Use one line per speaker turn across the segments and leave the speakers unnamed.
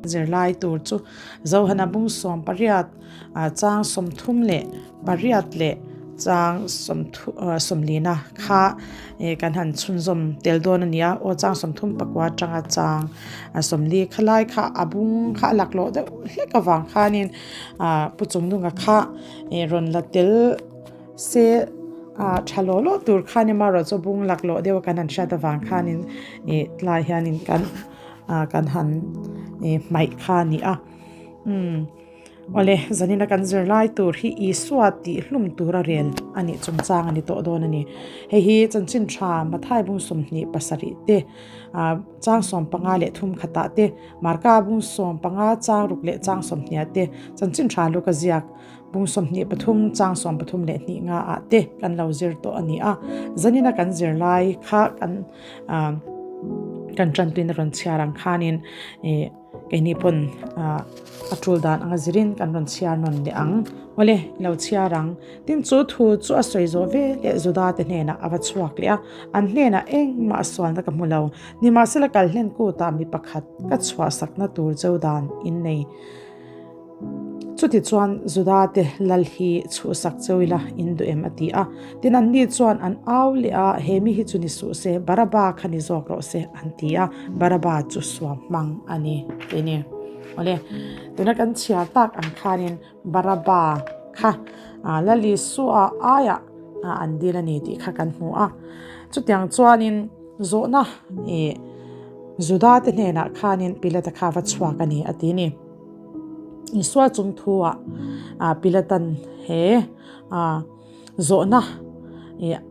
Zirlai tur chu Zohana bung 18 chang 38 leh chang 34 kha kan han chhunzawm tel dawn a ni a, aw chang 34 atanga chang 40 khalai kha a bung kha a laklawh deuh hlek avang khanin Pu Chungnunga kha rawn la tel se tha lawh lawh tur khan emarawh chu bung laklawh deuh a kan han hriat avang khanin tlai hianin kan kan han hmaih kha a ni a umm awle zanina kan zirlai tur hi Isua tih hlum tura rel a nih chungchang a ni tawh dawn a ni hei hi chanchin tha Mathai bung 27 te ah chang 15 leh thum khatah te Marka bung 15 chang ruk leh chang 20 te chanchin tha luka ziak bung 23 chang 33 leh hnih nga ah te kan lo zir tawh a ni a zanina kan zirlai kha kan ah kan tantuina rawn chhiar ang khanin ih keini pawn ah a tul dan anga zirin kan rawn chhiar nawn leh ang awle lo chhiar ang tin chu thu chu a sawi zawh ve leh Juda te hnenah a va chhuak leh a an hnenah engmah a sualna ka hmu lo nimahsela kal hlen kutah mi pakhat ka chhuah sakna tur jo dan in nei. Chutichuan Juda te lal hi chhuhsak cheu ila in duh em a ti a. Tin anni chuan an au leh a, he mi hi chu ni suh se, Baraba kha ni zawk rawh se an ti a, Baraba chu suam hmang a ni tih a ni. Awle, tuna kan chhiar tak ang khanin Baraba kha Lal Isua aiah an dil a ni tih kha kan hmu a. Chutiang chuanin zawhna ih Juda te hnenah khanin Pilata kha va chhuak a ni a ti a ni. Isua chung thu ah Pilatan he zawhna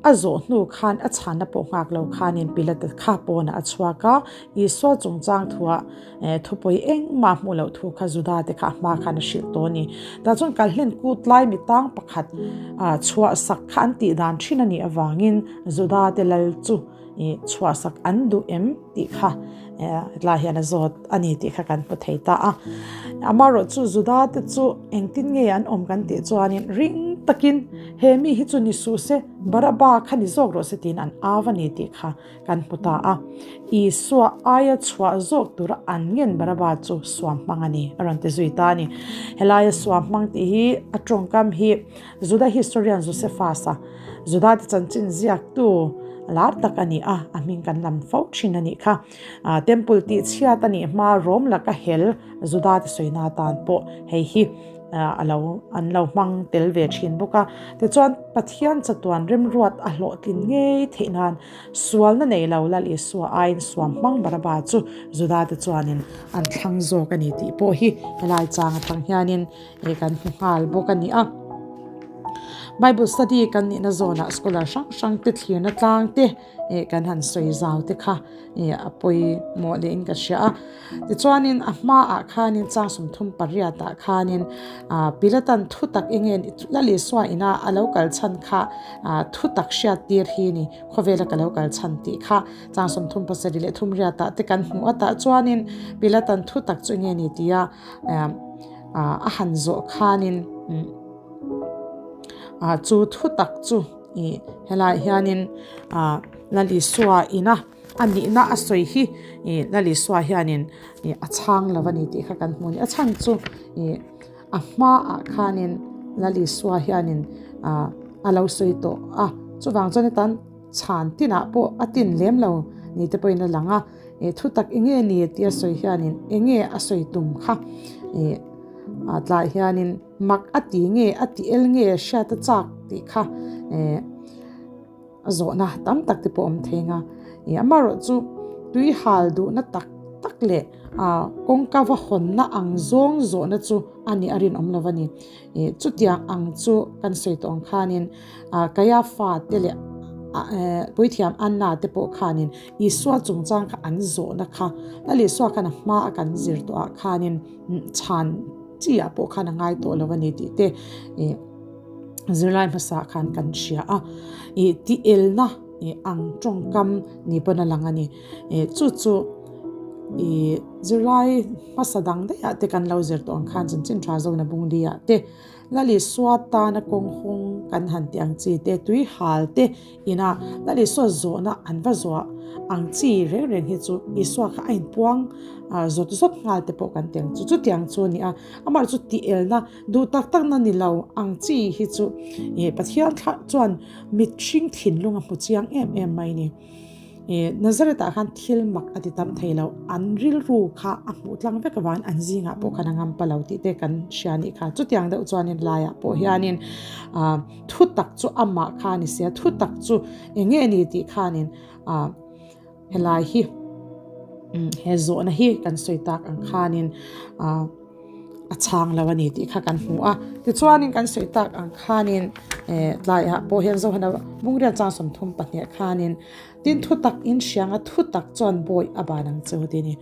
a zawh hnu khan a chhanna pawh nghak lo khanin Pilata kha pawnah a chhuak a, Isua chungchang thuah thupawi engmah hmuh loh thu kha Juda te kha a hma khan a hrilh tawh a ni. Tah chuan Kalhlen kut lai mi tang pakhat chhuah sak kha an tih dan thin a nih avangin Juda te lal chu chhuah sak an duh em tih kha hetlai hian a zawt a ni tih kha kan hmu thei ta a. Amaherawh chu Juda te chu engtin nge an awm kan tih chuanin ring takin he mi hi chu ni suh se Baraba kha ni zawk rawh se tiin an au a ni tih kha kan hmu ta a. Isua aia chhuah zawk tura an ngen Baraba chu suam hmang a ni a rawn ti zui ta a ni. Helaia suam hmang tih hi a tawngkam hi Juda historian Josephus-a Juda te chanchin ziaktu lar tak a ni a, a hming kan lam fo thin a nih kha. Temple tih chhiat a nih hma Rome laka hel Juda te sawina atan pawh hei hi a lo an lo hmang tel ve thin bawk a. Tichuan Pathian chatuan remruat a hlawhtlin ngei theih nan sualna nei lo Lal Isua aiin suam hmang Baraba chu Juda te chuanin an thlang zawk a ni tih pawh hi helai chang atang hianin Hei kan hmu nghal bawk a ni a. Bible study kan nihna zawnah scholar hrang hrang te thlirna tlang te eh kan han sawi zau te kha eh a pawimawh leh in ka hria a. Tichuanin a hmaah khanin chang 38 ah khanin ah Pilatan thu tak eng nge Lal Isua ina a lo kal chhan kha ah thu tak hriat tir hi ni khawvela ka lo kal chhan tih kha chang 37 leh 38 ah te kan hmu a tah chuanin Pilatan thu tak chu eng nge ni tia eh a han zawh khanin chu thu tak chu ih helaiah hianin ah Lal Isua ina a nihna a sawi hi ih Lal Isua hianin ih a chhang lo a ni tih kha kan hmu a ni a chhan chu ih a hmaah khanin Lal Isua hianin ah a lo sawi tawh a chuvang chuan hetan chhan tinah pawh a tin lem lo ni te pawhin a lang a. Eh thu tak enge ni tih a sawi hianin enge a sawi tum kha eh a tlai hianin mak a ti nge a ti el nge hriat a chak tih kha eh a zawhna tam tak te pawh awm thei nga eh amaherawh chu tui hal duhna tak tak leh ah kawngka va hawnna ang zawng zawhna chu a nih a rinawm lo a ni eh chutiang ang chu kan sawi tawh ang khanin ah Kaiafa te leh ah puithiam Anna te pawh khanin Isua chungchang kha an zawhna kha Lal Isua khan a hma a kan zir tawh ah khanin chhan chi ah pawh khan a ngai tawh lo a ni tih te ih zirlai hmasa ah khan kan hria a ih tih elna ih ang tawngkam ni pawn a lang a ni ih chu chu ih zirlai hmasa dang daih ah te kan lo zir tawh ang khan chanchin tha zona bungli ah te. Lal Isua tana kawng hawng kan han tih ang chi te, tui hal te ina Lal Isua zawhna an va zuah ang chi reng reng hi chu Isua kha a inpuang zawt zawt nghal te pawh kan ti ang chu. Chutiang chu a ni a, amah chu tih elna duh tak takna ni lo ang chi hi chu Pathian thlah chuan mihring thinlung a hmu chiang em em mai a ni. Nazareth ah khan thil mak a ti tam thei lo, an rilru kha a hmuh tlang vek avangin an zingah pawh khan a ngam pa lo tih te kan hria a nih kha. Chutiang deuh chuanin laiah pawh hianin ah thu tak chu amah kha a ni sia, thu tak chu eng nge ni tih khanin ah helai hi he zawhna hi kan sawi tak ang khanin ah. a chhang lo a ni tih kha kan hmu a tichuanin kan sawi tak ang khanin eh tlaiah pawh hian Zohana Bungriat chang 32 khanin tin thu tak in hrianga thu tak chuan bawi a ban ang cheu tih a ni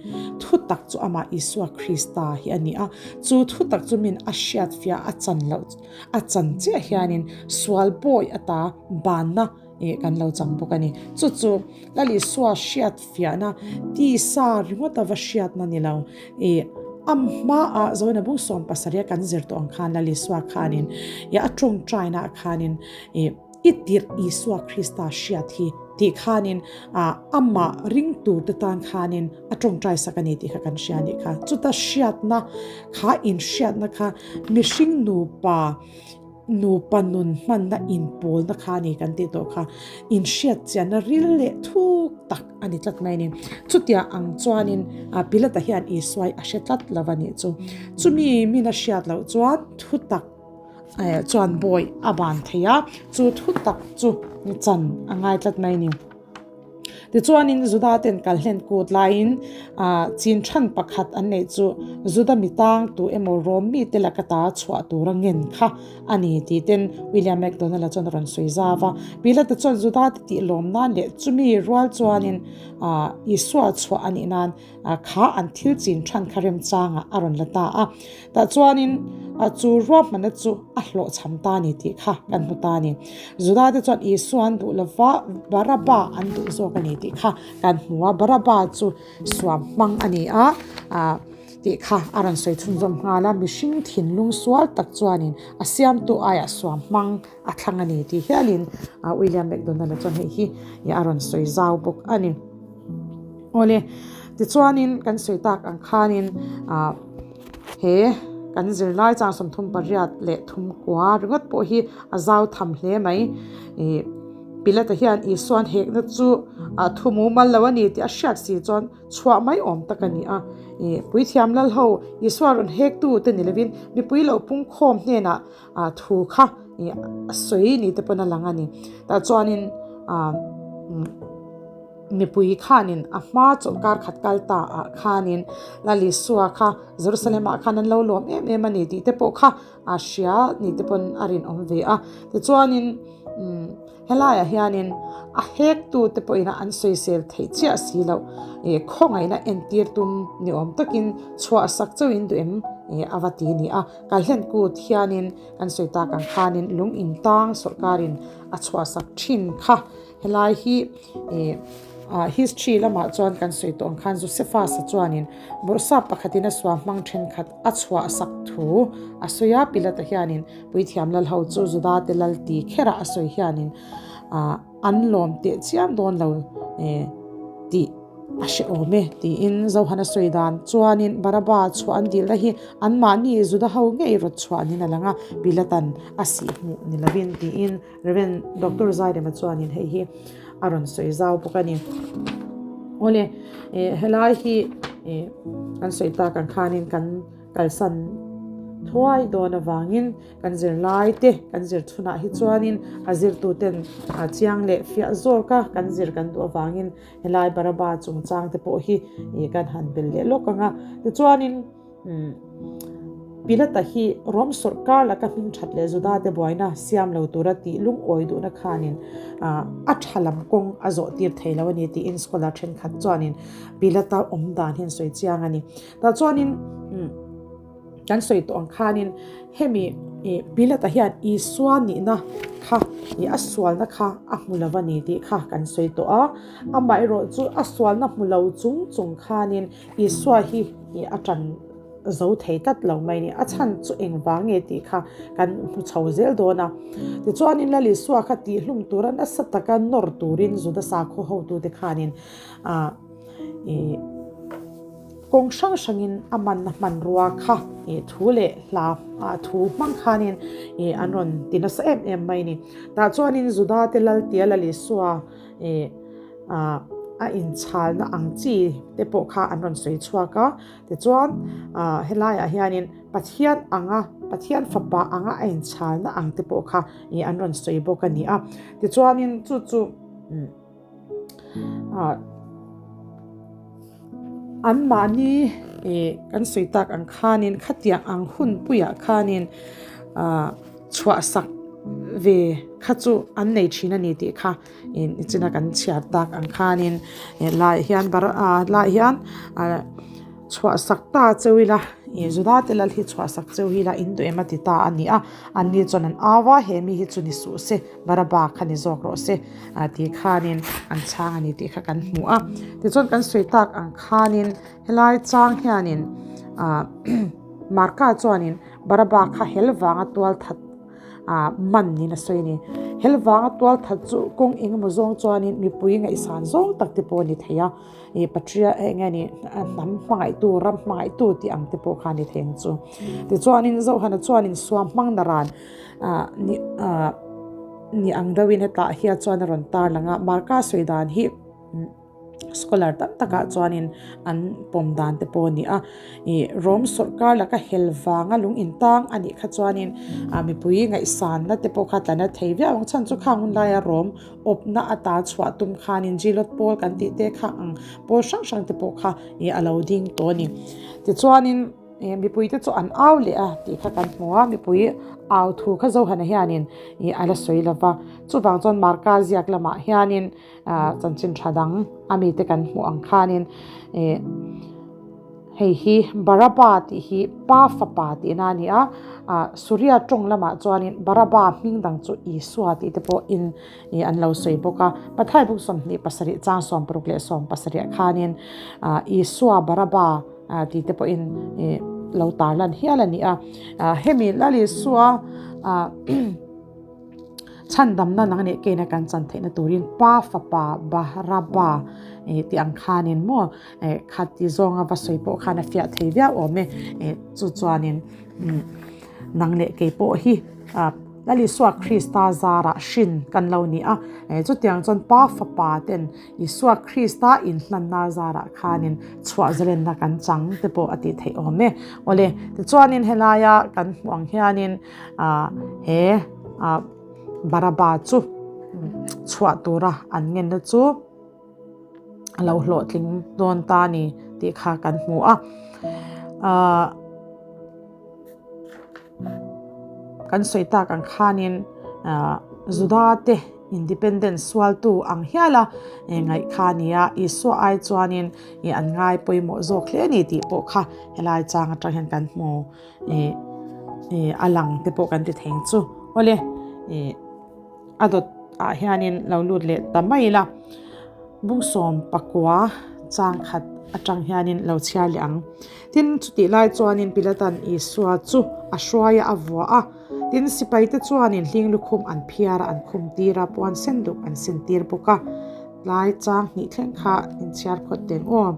thu tak chu amah Isua Krista hi a ni a chu thu tak chu min a hriat fiah a chan loh a chan chiah hianin sual bawi ata banna ih kan lo chang bawk a ni. Chu chu Lal Isua hriat fiahna tisa ringawt ava hriatna ni lo. Ih a hmaah Zoina bung 70 a kan zir tawh ang khan Lal Isua khanin ih a tawngtaina ah khanin ih i tirh Isua Krista hriat hi tih khanin ah amah ring tur te tan khanin a tawngtai sak a ni tih kha kan hria a nih kha. Chuta hriatna kha inhriatna kha mihring nupa Nupa nun hmanna inpawlna kha a ni kan tih tawh kha inhriat chianna ril leh thuk tak a ni tlat mai a ni. Chutia ang chuanin Pilata hian Isuai a hre tlat lo a nih chu. Chumi min a hriat loh chuan thu tak chuan bawi a ban thei a, chu thu tak chu chan a ngai tlat mai a ni. Tichuanin Juda ten kalhlen kut laiin chin than pakhat an neih chu Juda mi tang tu emaw Rom mite laka ta chhuah tura ngen kha a ni tih ten William MacDonald-a chuan a rawn sawi zau a. Pilate chuan Juda te tih lawm nan leh chumi rual chuanin Isua chhuah a nih nan Kha an thil chin than kha remchangah a rawn la ta a, tah chuanin chu ruahmanna chu a hlawhchham ta a ni tih kha kan hmu ta a ni. Juda te chuan Isua an duh lova Baraba an duh zawk a ni tih kha kan hmu a, Baraba chu suam hmang a ni a tih kha a rawn sawi chhunzawm nghal a, mihring thinlung sual tak chuanin a siamtu aiah suam hmang a thlang a ni tih hialin William McDonald-a chuan hei hi a rawn sawi zau bawk a ni. Awle, tichuanin kan sawi tak ang khanin ah he kan zirlai chang 38 leh thumkua ringawt pawh hi a zau tham hle mai. Ih Pilata hian Isuan hekna chu a thu mumal lo a ni tih a hriat si chuan chhuah mai awm tak a ni a. Ih puithiam lal ho Isua rawn hek tu te ni lovin mipui lo pungkhawm hnenah ah thu kha ih a sawi ni te pawn a lang a ni. Tah chuanin ah Mipui khanin a hma chawlhkar khat kal ta ah khanin Lal Isua kha Jerusalem ah khan an lo lawm em em a ni tih te pawh kha a hria ni te pawn a rinawm ve a. Tichuanin umm helaiah hianin a hek tu te pawhin an sawisel theih chiah si loh ih khawngaihna entir tum ni awm takin chhuah sak chauhin duh em ih a va ti a ni a. Kalhlen kut hianin kan sawi tak ang khanin lung intang sawrhkarin a chhuah sak thin kha. Helai hi ih ah history lamah chuan kan sawi tawh ang khan Josephus-a chuanin bawrhsap pakhatin a sual hmang thenkhat a chhuah sak thu a sawi a, Pilata hianin puithiam lal ho chu Juda te lal ti kherah a sawi hianin ah an lawm teh chiam dawn lo eh tih a hre awm e tiin Zohana sawi dan chuanin Baraba chhuah an dilna hi anmahni Juda ho ngei rawt chhuah niin a lang a, Pilatan a sih hmuh ni lovin tiin. Rev. Doctor Zairema chuanin hei hi a rawn sawi zau bawk a ni. Awle, helai hi kan sawi tak ang khanin kan kalsan thuai dawn avangin kan zirlai te kan zir chhunah hi chuanin a zirtuten a chiang leh fiah zawk a kan zir kan duh avangin helai Baraba chungchang te pawh hi kan han bel leh lawk ang a. Tichuanin. Pilata hi Rom sawrkar laka hming that leh Juda te buaina siam lo tura tih lungawi duhna khanin a tha lam kawng a zawh tir thei lo a ni tiin scholar thenkhat chuanin Pilata awm dan hi an sawi chiang a ni. Tah chuanin kan sawi tawh ang khanin hemi Pilata hian Isua nihna kha a sualna kha a hmu lo a ni tih kha kan sawi tawh a, amaherawhchu a sualna hmu lo chung chung khanin Isua hi a tan. zo thei tlat lo mai a ni. A chhan chu engvang nge tih kha kan hmu chho zel dawn a. Tichuanin Lal Isua kha tihhlum tura nasa taka nawr turin Juda sakhaw hotute khanin ah ih kawng hrang hrangin a manna hmanrua kha ih thu leh hla ah thu hmang khanin ih an rawn ti nasa em em mai a ni. Tah chuanin Juda te Lal tia Lal Isua ih ah a inchhalna ang chi te pawh kha an rawn sawi chhuak a. Tichuan ah helaiah hianin Pathian anga Pathian fapa anga a inchhalna ang te pawh kha ih an rawn sawi bawk a ni a. Tichuanin chu chu ah anmahni ih kan sawi tak ang khanin khatiang ang hun puiah khanin ah chhuahsak ve kha chu an nei thin a ni tih kha ih nichina kan chhiar tak ang khanin helaiah hian bar ah helaiah hian ah chhuahsak ta cheu ila ih Juda te lal hi chhuahsak cheu ila in duh em a ti ta a ni a anni chuan an au a he mi hi chu ni suh se. Baraba kha ni zawk rawh se tih khanin an chhang a ni tih kha kan hmu a. Tichuan kan sawi tak ang khanin helai chang hianin Marka chuanin Baraba kha hel vanga tual that man niin a sawi a ni. Hel vanga tual that chu kawng engemaw zawng chuanin mipui ngaihsan zawng tak te pawh a ni thei a. Ih Patria eng nge ni hnam hmangaihtu ram hmangaihtu tih ang te pawh kha a ni thei ang chu. Tichuanin Zohana chuanin suam hmang naran ah ni ah ni ang deuhin hetah hian chuan a rawn tar lang a Marka sawi dan hi scholar tam takah chuanin an pawm dan te pawh a ni a ih Rome sawrkar laka hel vanga lung intang a nih kha chuanin ah mipui ngaihsanna te pawh kha tla na thei viau ang chhan chu khang hun laia Rome awpna ata chhuah tum khanin Zilawt pawl kan tih te kha ang pawl hrang hrang te pawh kha ih a lo ding tawh a ni tichuanin. Ih mipuite chu an au leh a tih kha kan hmu a, mipui au thu kha Zohana hianin ih a la sawi lo va, chuvang chuan Marka ziak lamah hianin ah chanchin tha dang a mite kan hmuh ang khanin ih hei hi Baraba tih hi pa fapa tihna a ni a, ah Suria tawng lamah chuanin Baraba hming dang chu Isua tih te pawh in ih an lo sawi bawk a, Mathai buk 27 chang 60 leh 70 khanin ah Isua Baraba. tih te pawhin ih lo tarlan hial a ni a hemi Lal Isua chhandamna nang leh keina kan chan theihna turin pa fapa Baraba ih tih ang khanin maw ih khati zawnga va sawi pawh khan a fiah thei viau awm e ih chu chuanin nang leh kei pawh hi ah. Lal Isua Krista zarah hrin kan lo ni a, chutiang chuan Pa Fapa ten Isua Krista inhlanna zarah khanin chhuah zalenna kan chang te pawh a tih theih awm e. Awle, tichuanin helaia kan hmuh ang hianin he Baraba chu chhuah tura an ngenna chu a lo hlawhtling dawn ta a ni tih kha kan hmu a. Kan sawi tak ang khanin Juda te independence sualtu ang hiala ngaih kha a ni a, Isua ai chuanin an ngai pawimawh zawk hle a ni tih pawh kha helai chang atang hian kan hmu a lang te pawh kan ti thei ang chu. Awle a dawt ah hianin lo lut leh ta mai ila. Bungsawm pakua chang khat atang hianin lo chhiar leh ang. Tin, chutih lai chuanin Pilatan Isua chu a hruai a, a vuah a. Tin, sipaite chuanin hling lukhum an phiar a, an khum tir a, puan sen duk an sin tir bawk a. Tlai chang hnih thleng kha inchhiar phawt teng aw.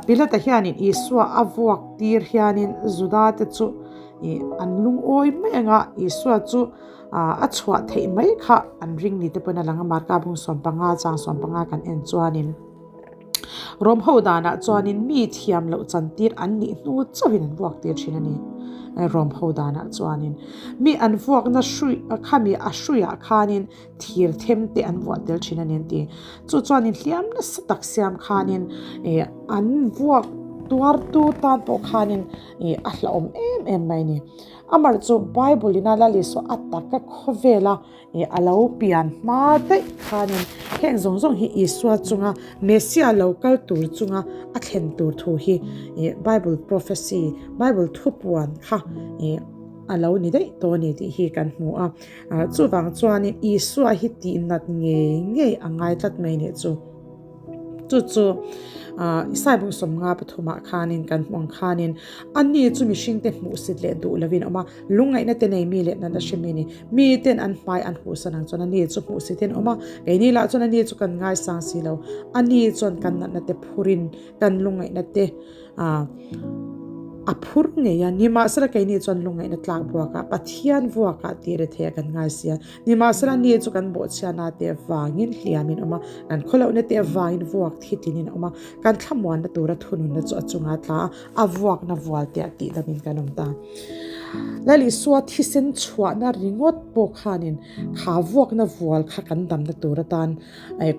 Pilata hianin Isua a vuak tir hianin Judate chu an lungawi mai ang a, Isua chu a chhuah theih mai kha an ring ni te pawhin a lang a, Marka bung 15 chang 15 kan en chuanin. Rom ho danah chuanin mi thiam loh chantir an nih hnu chauhin an vuak tir thin a ni. Rom ho danah chuanin mi an vuakna hrui khami a hruiah khanin thir them te an vuah tel thin a ni an ti. Chu chuanin hliam nasa tak siam khanin an vuak tuartu tan pawh khanin a hlauhawm em em mai a ni. Amaherawhchu Bible ina Lal Isua a taka khawvela Ih a lo pian hma daih khanin heng zawng zawng hi Isua chunga Messiah lo kal tur chunga a thlen tur thu hi ih Bible prophecy, Bible thupuan kha ih a lo ni daih tawh a ni tih hi kan hmu a. Ah chuvang chuanin Isua hi tih nat ngei ngei a ngai tlat mai nih chu. Chu chu Isai bung 53 ah khanin kan hmuh ang khanin ani chu mihringte hmuhsit leh duh lovin a awm a, lungngaihna te nei mi leh natna hre mi a ni. Miten an hmai an hmuhsan ang chuan ani chu hmuhsitin a awm a, keini lah chuan ani chu kan ngaisang si lo. Ani chuan kan natna te phurin kan lungngaihna te a phur ngei a, nimahsela keini chuan lungngaihna tlak buakah Pathian vuakah tih ri theih a kan ngai si a, nimahsela ni chu kan bawhchhiatna te vangin hliamin awm a, kan khawlohna te vangin vuak thitlinin a awm a, kan thlamuanna tura thununna chu a chunga tla a, a vuakna vual te ah tihdamin kan awm ta. Lal Isua thisen chhuahna ringawt pawh khanin kha vuakna vual kha kan damna tur atan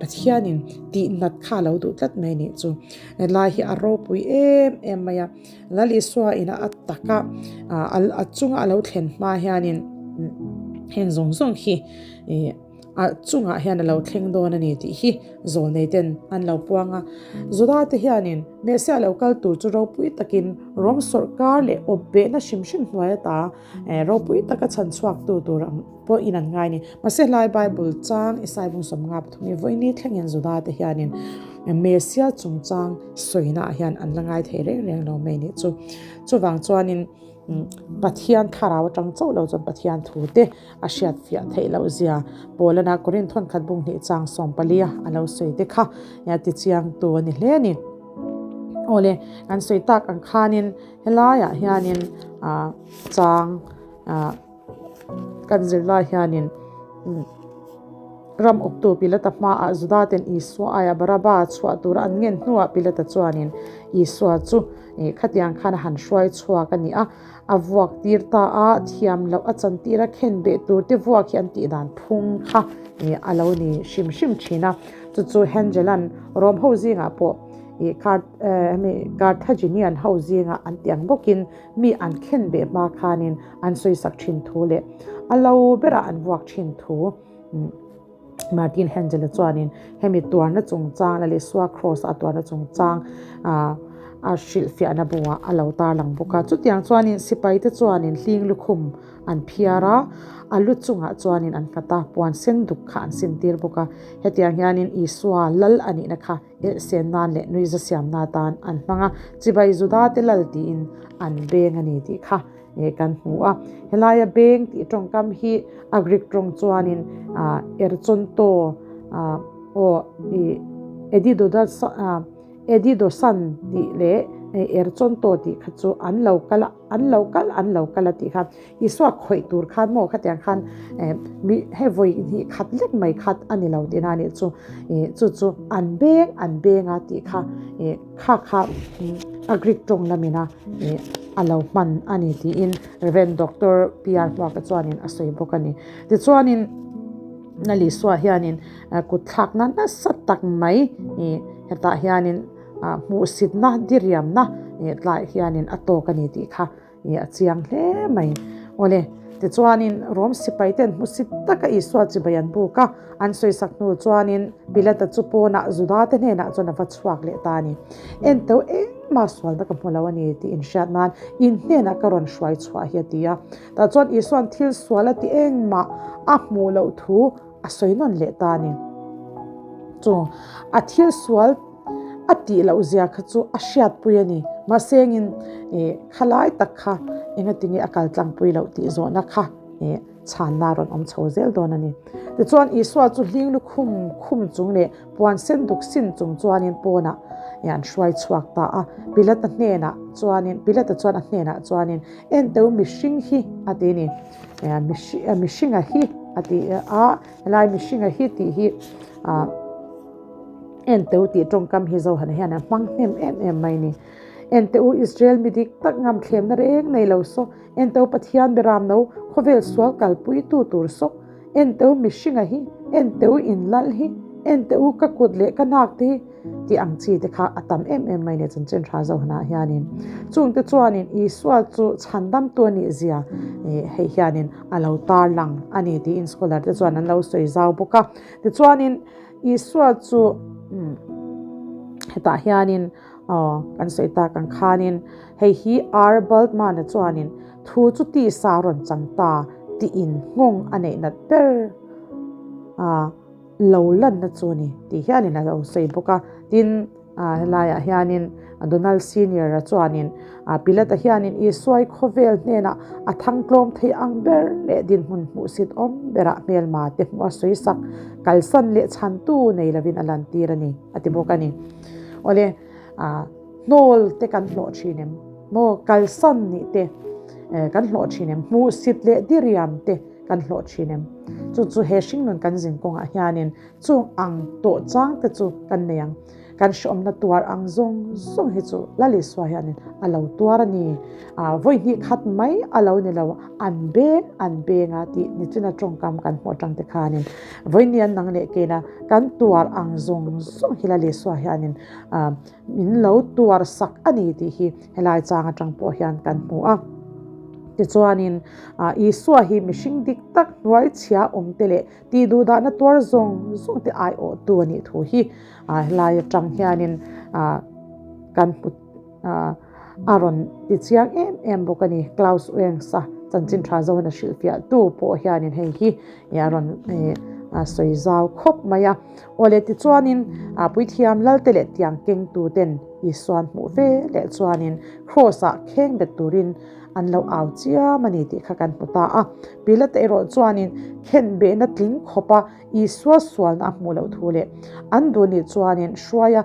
Pathianin tih nat kha a lo duh tlat mai a nih chu. Helai hi a ropui em em mai a, Lal Isua ina a taka a chunga a lo thlen hma hianin heng zawng zawng hi a chungah hian a lo thleng dawn a ni tih hi zawlnei ten an lo puang a. Juda te hianin Messiah lo kal tur chu ropui takin Rom sawrkar leh awp behna hrim hrim hnuai ata ropui taka chhan chhuak tu tur ang pawh in an ngai a ni. Mahse hlai Bible chang Isai bung 53 hi vawiini thlengin Juda te hianin Messiah chungchang sawina ah hian an la ngai thei reng reng lo mai nih chu. Chuvang chuanin Pathian thlarau atang chauh lo chuan Pathian thu te a hriat fiah theih loh zia Paulana Korinth thawnkhat bung hnih chang 14 a a lo sawi te kha tichiang tu a ni hle a ni. Awle kan sawi tak ang khanin helaiah hianin chang Kan zirlai hianin ram awptu Pilata hmaah Judaten Isua aia Baraba chhuah tura an ngen hnuah Pilata chuanin Isua chu khatiang khan a han hruai chhuak a ni a, a vuak tir ta a, thiam loh a chan tir a, khen beh tur te vuak hi an tih dan phung kha a lo ni hrim hrim thin a. Chu chu Hengelan Rom ho zingah pawh Carthaginian ho zingah an ti ang bawkin Mi an khen beh hma khanin an sawisak thin thu leh a lo berah an vuak thin thu Martin Hengel-a chuanin hemi tuarna chungchang leh Isua Kraws a tuarna chungchang a hrilhfiahna buah a lo tarlang bawk a. Chutiang chuanin sipaite chuanin hling lukhum an phiar a, a lu chungah chuanin an nghat a, puan sen duk kha an sintir bawk a. Hetiang hianin Isua lal a nihna kha Elhsen nan leh nuihza siamna atan an hmang a, chibai Juda te lal tiin an beng a ni tih kha kan hmu a. Helaia beng tih tawngkam hi a Greek tawng chuanin erchonto aw edidosan tih leh erchonto tih kha chu an lo kal a, an lo kal an lo kal a tih kha. Isua khawih tur khan maw khatiang khan mi hei vawi hnih khat lek mai khat a ni lo tihna a nih chu chu chu an beng an beng a tih kha kha kha a Greek tawng lamina a lo hman a ni tiin Rev Doctor PR Hmuaka chuanin a sawi bawk a ni. Tichuanin Lal Isua hianin kut thlakna nasa tak mai hetah hianin hmuhsitna diriamna tlaiah hianin a tawk a ni tih kha Ih a chiang hle mai. Awle, tichuanin Rom sipaiten hmusit taka Isua chibai an buk a, an sawisak hnu chuanin Pilata chu pawnah Judate hnenah chuan a va chhuak leh ta a ni. Enteu engmah sualna ka hmu lo a ni tih inhriat nan in hnenah ka rawn hruai chhuah hi a ti a. Tah chuan Isua'n thil sual a ti engmah a hmuh loh thu a sawi nawn leh ta a ni. Chu a thil sual a tih loh zia kha chu a hriatpui a ni. Mahse engin ih khalai tak kha engatinge a kal tlangpui loh tih zawhna kha ih chhanna a rawn awm chho zel dawn a ni. Tichuan Isua chu hling lukhum khum chung leh puan sen duk sin chung chuanin pawnah ih an hruai chhuak ta a. Pilata hnenah chuanin Pilata chuan a hnenah chuanin Enteu mihring hi a ti a ni. Mihringa hi a ti a, helai mihringa hi tih hi Enteu tih tawngkam hi Zohana hian a hmang hnem em em mai a ni. Enteu Israel mi dik tak ngam thlemna reng nei lo saw, Enteu Pathian beram no khawvel sual kalpuitu tur saw, Enteu mihringa hi, Enteu inlal hi, Enteu ka kut leh ka nak te hi, tih ang chi te kha a tam em em mai nia chanchin tha Zohana hianin. Chungte chuanin Isua chu chhandamtu a nih zia hei hianin a lo tarlang a ni tiin scholar te chuan an lo sawi zau bawk a. Tichuanin Isua chu hetah hianin aw kan sawi tak ang khanin hei hi R Bultmann-a chuanin thu chu tisa rawn chang ta tiin nghawng a neih nat ber a. lo lanna chu a ni tih hianin a lo sawi bawk a. Tin, helaiah hianin Donald Senior-a chuanin Pilate-a hianin Isuai khawvel hnenah a thangtlawm thei ang ber leh dinhmun hmuhsit awm berah hmelma te hmuh a sawisak kalsan leh chhantu nei lovin a lantir a ni a ti bawk a ni. Awle, hnawl te kan hlawh thin em? Maw kalsan nih te kan hlawh thin em? Hmuhsit leh diriam te kan hlawh thin em? Chu chu he hringnun kan zin kawngah hianin chung ang tawh chang te chu kan nei ang. Kan hreawmna tuar ang zawng zawng hi chu Lal Isua hianin a lo tuar a ni. Vawi hnih khat mai a lo ni lo, an beng an beng a tih nichina tawngkam kan hmuh atang te khanin vawinia nang leh keina kan tuar ang zawng zawng hi Lal Isua hianin min lo tuar sak a ni tih hi helai chang atang pawh hian kan hmu a. Tichuanin Isua hi mihring dik tak hnuai chhia awm te leh tih duhdahna tuar zawng zawng te aiawhtu a nih thu hi helai atang hianin kan hmu a rawn ti chiang em em bawk a ni. Klaus Wengsa chanchin tha zoin a hrilhfiahtu pawh hianin hei hi a rawn sawi zau khawp mai a. Awle tichuanin puithiam lalte leh tiang kengtu ten Isuan hmuh ve leh chuanin Kraws ah kheng bet turin an lo au chiam a ni tih kha kan hmu ta a. Pilate erawh chuanin khen behna tling khawpa Isua sualna a hmuh loh thu leh an duh nih chuanin hruaia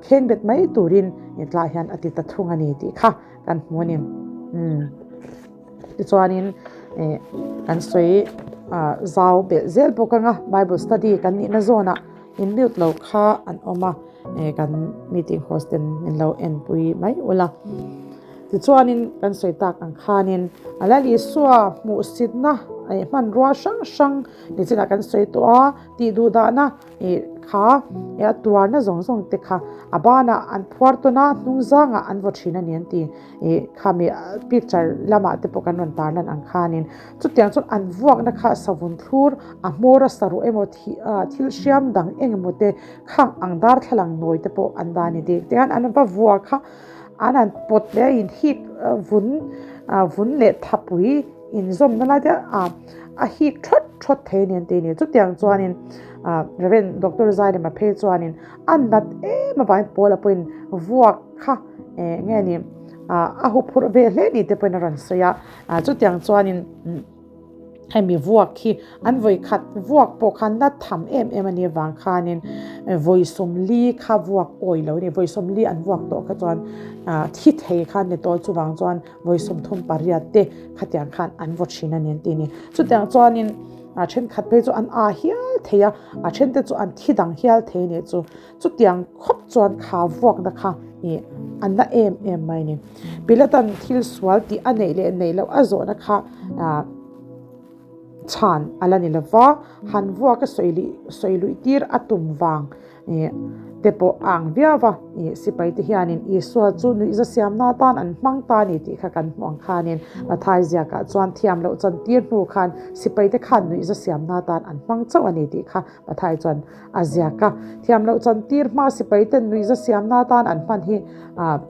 kheng bet mai turin tlai hian a ti ta thung a ni tih kha kan hmu a ni. Tichuanin kan sawi zau belh zel bawk anga Bible study kan nihna zawnah in mute lo kha an awm a, kan meeting host ten min lo enpui mai ula. Tichuanin kan sawi tak ang khanin Lal Isua hmuhsitna hmanrua hrang hrang nichinah kan sawi tawh a, tih duh dahna Ih kha eh a tuarna zawng zawng te kha a banah an phuar tawn a, hnung zangah an vaw thin a ni an ti. Ih khami picture lamah te pawh kan rawn tar lan ang khanin chutiang chuan an vuakna kha savun thlur a hmawr a saruh emaw thih ah thil hriam dang eng emaw te khang ang darthlalang nawi te pawh an dah a ni tih tihian an va vuak kha an han pawt leh a inhik vun ah vun leh thapui inzawmna lai te ah a hik thawt thawt thei a ni an ti a ni. Chutiang chuanin ah Rev. Doctor Zairema phei chuanin a nat em avangin Paula pawhin vuak kha eh nge ni ah a huphurh ve hle ni te pawhin a rawn sawi a, ah chutiang chuanin hemi vuak hi an vawi khat vuak pawh khan na tham em em a nih avang khanin vawi sawmli kha vuak awi lo a ni, vawi sawmli an vuak tawh kha chuan ah thi thei kha a ni tawh chuvang chuan vawi 38 te khatiang khan an vaw thin a ni an ti a ni. Chutiang chuanin a thenkhat phei chu an aa hial thei a, a then te chu an thi dang hial thei a nih chu. Chutiang khawp chuan kha vuakna kha ih a na em em mai a ni. Pilatan thil sual tih a neih leh neih loh a zawhna kha ah chhan a la ni lo va, han vuak a sawi luih tir a tum vang Ih, te pawh a ang viau va, ih, sipai te hianin Isua chu nuihza siamna atan an hmang ta a ni tih kha kan hmuh ang khanin Mathai ziakah chuan thiam loh chan tir hnu khan sipai te khan nuihza siamna atan an hmang chauh a ni tih kha Mathai chuan a ziak a. Thiam loh chan tir hma sipai ten nuihza siamna atan an hman hi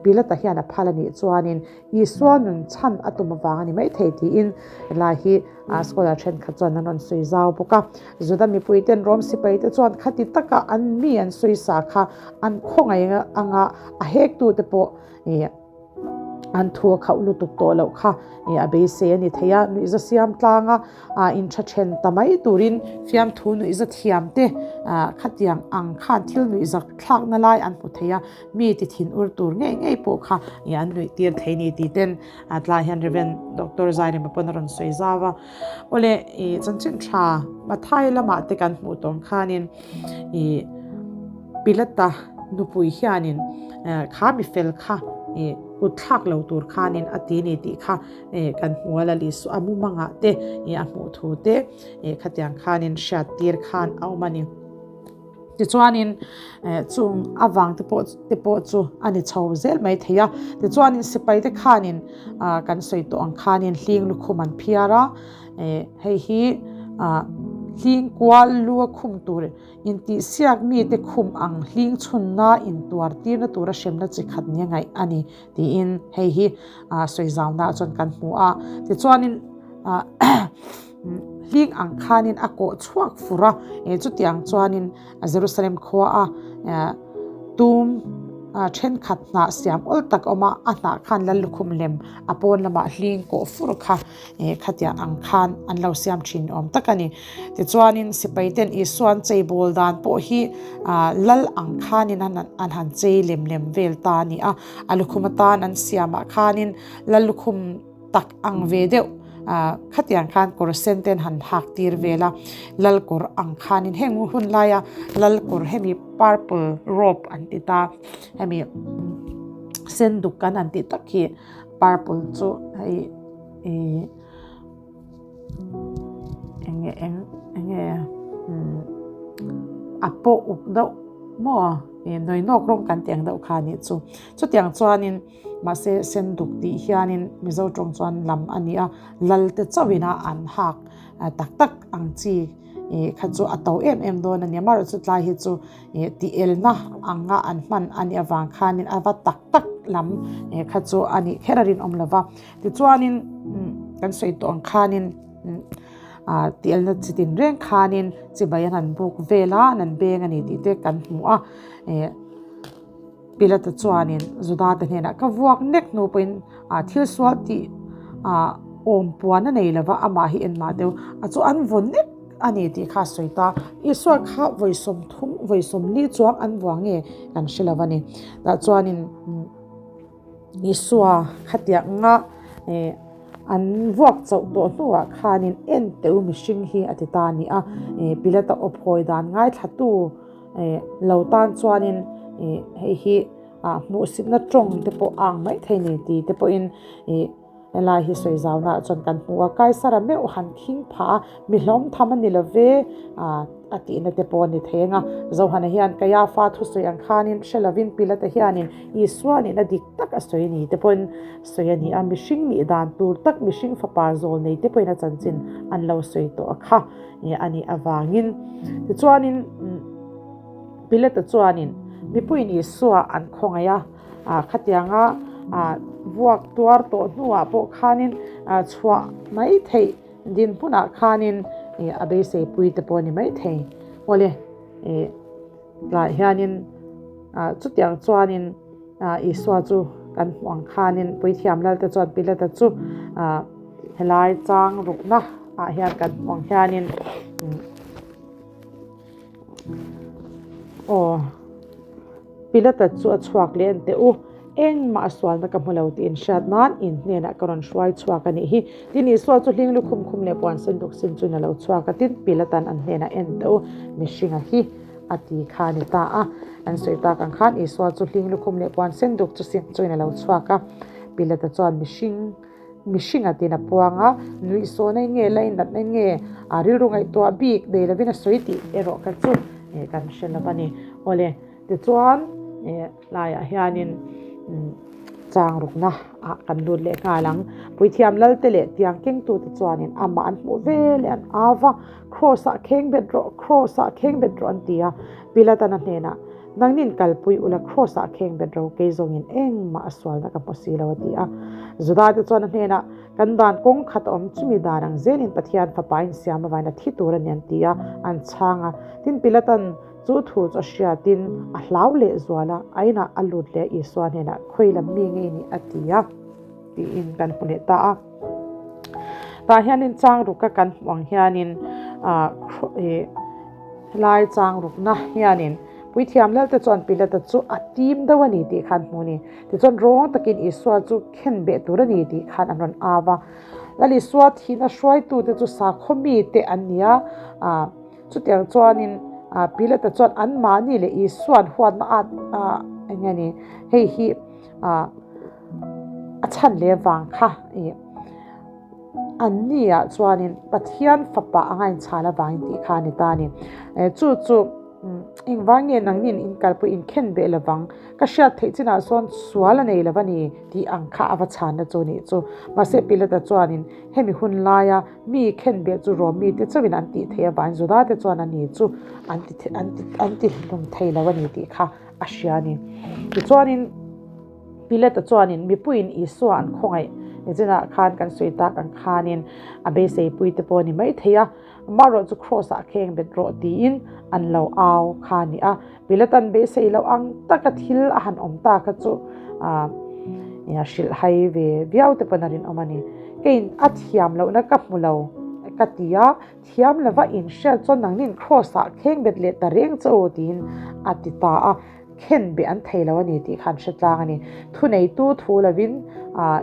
Pilata hian a phal a nih chuanin Isua nun chhan a tum avang a ni maithei tiin helai hi scholar thenkhat chuan an rawn sawi zau bawk a. Juda mipuiten Rom sipaite chuan khati taka an mi an sawi sa kha an khawngaih anga a hektute pawh an thu a khauh lutuk tawh loh kha a beisei a ni thei a. Nuihza siam tlanga intha then ta mai turin fiamthu nuihza thiamte khatiang ang khan thil nuihza thlakna lai an hmu thei a. Mi ti thin ur tur ngei ngei pawh kha i an nuih tir thei ni tih ten a tlai hian Rev. Doctor Zairema pawn a rawn sawi zau a. Awle i chanchin tha Mathai lamah te kan hmuh tawng khanin i Pilata nupui hianin kha mi fel kha i kut thlak lo tur khanin a ti ni tih kha kan hmu a Lal Isua a mumangah te i a hmuh thu te khatiang khanin hriat tir khan a awm a ni. Tichuanin chung avang te pawh te pawh chu a ni chho zel mai thei a. Tichuanin sipai te khanin kan sawi tawh ang khanin hling lukhum an phiar a, hei hi hling kual lu a khum tur intihsiak mite khum ang hling chhunna intuar tirna tura hremna chi khat nia ngaih a ni tiin hei hi sawi zauna chuan kan hmu a. Tichuanin. hling ang khanin a kawh chhuak fur a, chutiang chuanin Jerusalem khua a tum thenkhat hnah siam awl tak a awm a, a hnah khan lal lukhum lem a pawn lamah hling kawh fur kha khatiang ang khan an lo siam thin awm tak a ni. Tichuanin sipai ten Isua an chei bawl dan pawh hi lal ang khanin an han chei lem lem vel ta a ni a, a lukhum atan an siamah khanin lal lukhum tak ang ve deuh khatiang khan kawr sen ten han hak tir vel a, lal kawr ang khanin heng hun laia lal kawr hemi purple robe an ti ta hemi sen duk kan han tih tak hi purple chu hei ih enge eng enge a pawh uk deuh maw ih nawinawk rawng kan tih ang deuh kha a nih chu chutiang chuanin. Mahse, senduk tih hianin Mizo tawng chuan lam a ni a, lal te chauhin a an hak tak tak ang chi kha chu a to em em dawn a ni. Amaherawhchu tlai hi chu tih elna anga an hman a nih avang khanin a va tak tak lam kha chu a nih kher a rinawm lo va. Tichuanin kan sawi tawh ang khanin tih elna chi tinreng khanin chibai an han buk vel a, an han beng a ni tih te kan hmu a. Pilata chuanin Judate hnenah ka vuak nek hnu pawhin thil sual tih awm puan a nei lova, amah hi enmah deuh a chu an vaw nek a ni tih kha a sawi ta. Isua kha vawi sawmthum, vawi sawmli chuang an vua nge kan hre lo a ni. Tah chuanin Isua khatiang nga an vuak chauh tawh hnuah khanin en teh u mihring hi a ti ta a ni a. Pilata awphawi dan ngaithlatu. Lo tan chuanin hei hi hmuhsitna tawng te pawh a ang maithei ni ti te pawhin helai hi sawi zaunaah chuan kan hmu a, Kaisara meuh han khing phah a, mi hlawm tham a ni lo ve a tihna te pawh a ni thei ang a, Johana hian Kaiafa thusawi ang khanin hre lovin Pilata hianin Isua nihna dik tak a sawi ni te pawhin sawi a ni a, mihring nih dan tur tak mihring fapa zawl nei te pawhin a chanchin an lo sawi tawh a kha. a nih avangin. Tichuanin Pilata chuanin mipuiin Isua an khawngaih a, khatianga vuak tuar tawh hnuah pawh khanin chhuah mai theih dinhmunah khanin a beiseipui te pawh a ni maithei. Awle, tlaiah hianin chutiang chuanin Isua chu kan hmuh ang khanin Puithiam Lalte chuan Pilata chu helai chang rukna ah hian kan hmuh ang hianin aw Pilata chu a chhuak leh en teh u engmah a sualna ka hmu lo tih in hriat nan in hnenah ka rawn hruai chhuak a nih hi tin Isua chu hling lukhum khum leh puan sen duk sin chuin a lo chhuak a tin Pilatan an hnenah en teh u mihringa hi a ti kha a ni ta a. An sawi tak ang khan Isua chu hling lukhum leh puan sen duk chu sin chuin a lo chhuak a. Pilata chuan mihring mihring a tin a puang a, nuihsawhna in nge lainatna in nge a rilru ngaihtuah bik nei lovin a sawi tih erawh kha chu kan hre lo a ni. Awle, tichuan laiah hianin chang rukna ah kan lut leh nghal ang. Puithiam Lalte leh tiang kengtute chuanin amah an hmuh ve leh an au va, Kraws ah kheng bet rawh, kraws ah kheng bet rawh an ti a. Pilatan a hnenah, Nangnin kalpui ula kraws ah kheng bet ro, kei zawngin engmah a sualna ka hmu si lo a ti a. Juda te chuan a hnenah, Kan dan kawng khat a awm, chumi dan ang zelin Pathian fapa insiam avain a thi tur a ni an ti a, an chhang a. Tin, Pilatan chu thu chu a hriatin a hlau leh zual a, a inah a lut leh a, Isua hnenah, Khawi lam mi nge i nih? a ti a. Tiin kan hmu leh ta a. Tah hianin chang ruka kan hmuh ang hianin ah helai chang rukna hianin Puithiam Lalte chuan Pilata chu a tim deuh a ni tih khan hmu a ni. Tichuan rawng takin Isua chu khen beh tur a ni tih khan an rawn au a. Lal Isua thihna hruaitute chu sakhaw mite an ni a, ah chutiang chuanin Pilata chuan anmahni leh Isua'n huatna at ah eng nge ni hei hi ah A chhan leh vang kha i an ni ah chuanin Pathian fapa anga inchhal avangin tih kha a ni ta a ni. Chu chu engvang nge nangnin in kalpui in khen beh lovang, ka hriat theih chinah sawn sual a nei lo a ni tih ang kha a va chhanna chu a nih chu. Mahse Pilata chuanin hemi hun laia mi khen beh chu Rom mite chauhin an tih theih avangin Juda te chuan a ni chu an ti an ti hlum thei lo a ni tih kha a hria a ni. Tichuanin. Pilata chuanin mipuiin Isua an khawngaih Nichinah khan kan sawi tak ang khanin a beisei pui te pawh a ni maithei a, amaherawh chu Kraws ah kheng bet rawh tiin an lo au kha a ni a. Pilatan beisei loh ang taka thil a han awm ta kha chu a hrilh hai ve viau te pawn a rinawm a ni. Keiin a thiam lohna ka hmu lo ka ti a, thiam lova inhriat chuan nangnin Kraws ah kheng bet leh ta reng che u tiin a ti ta a. Khen beh an thei lo a ni tih kha an hre tlang a ni. Thuneitu thu lovin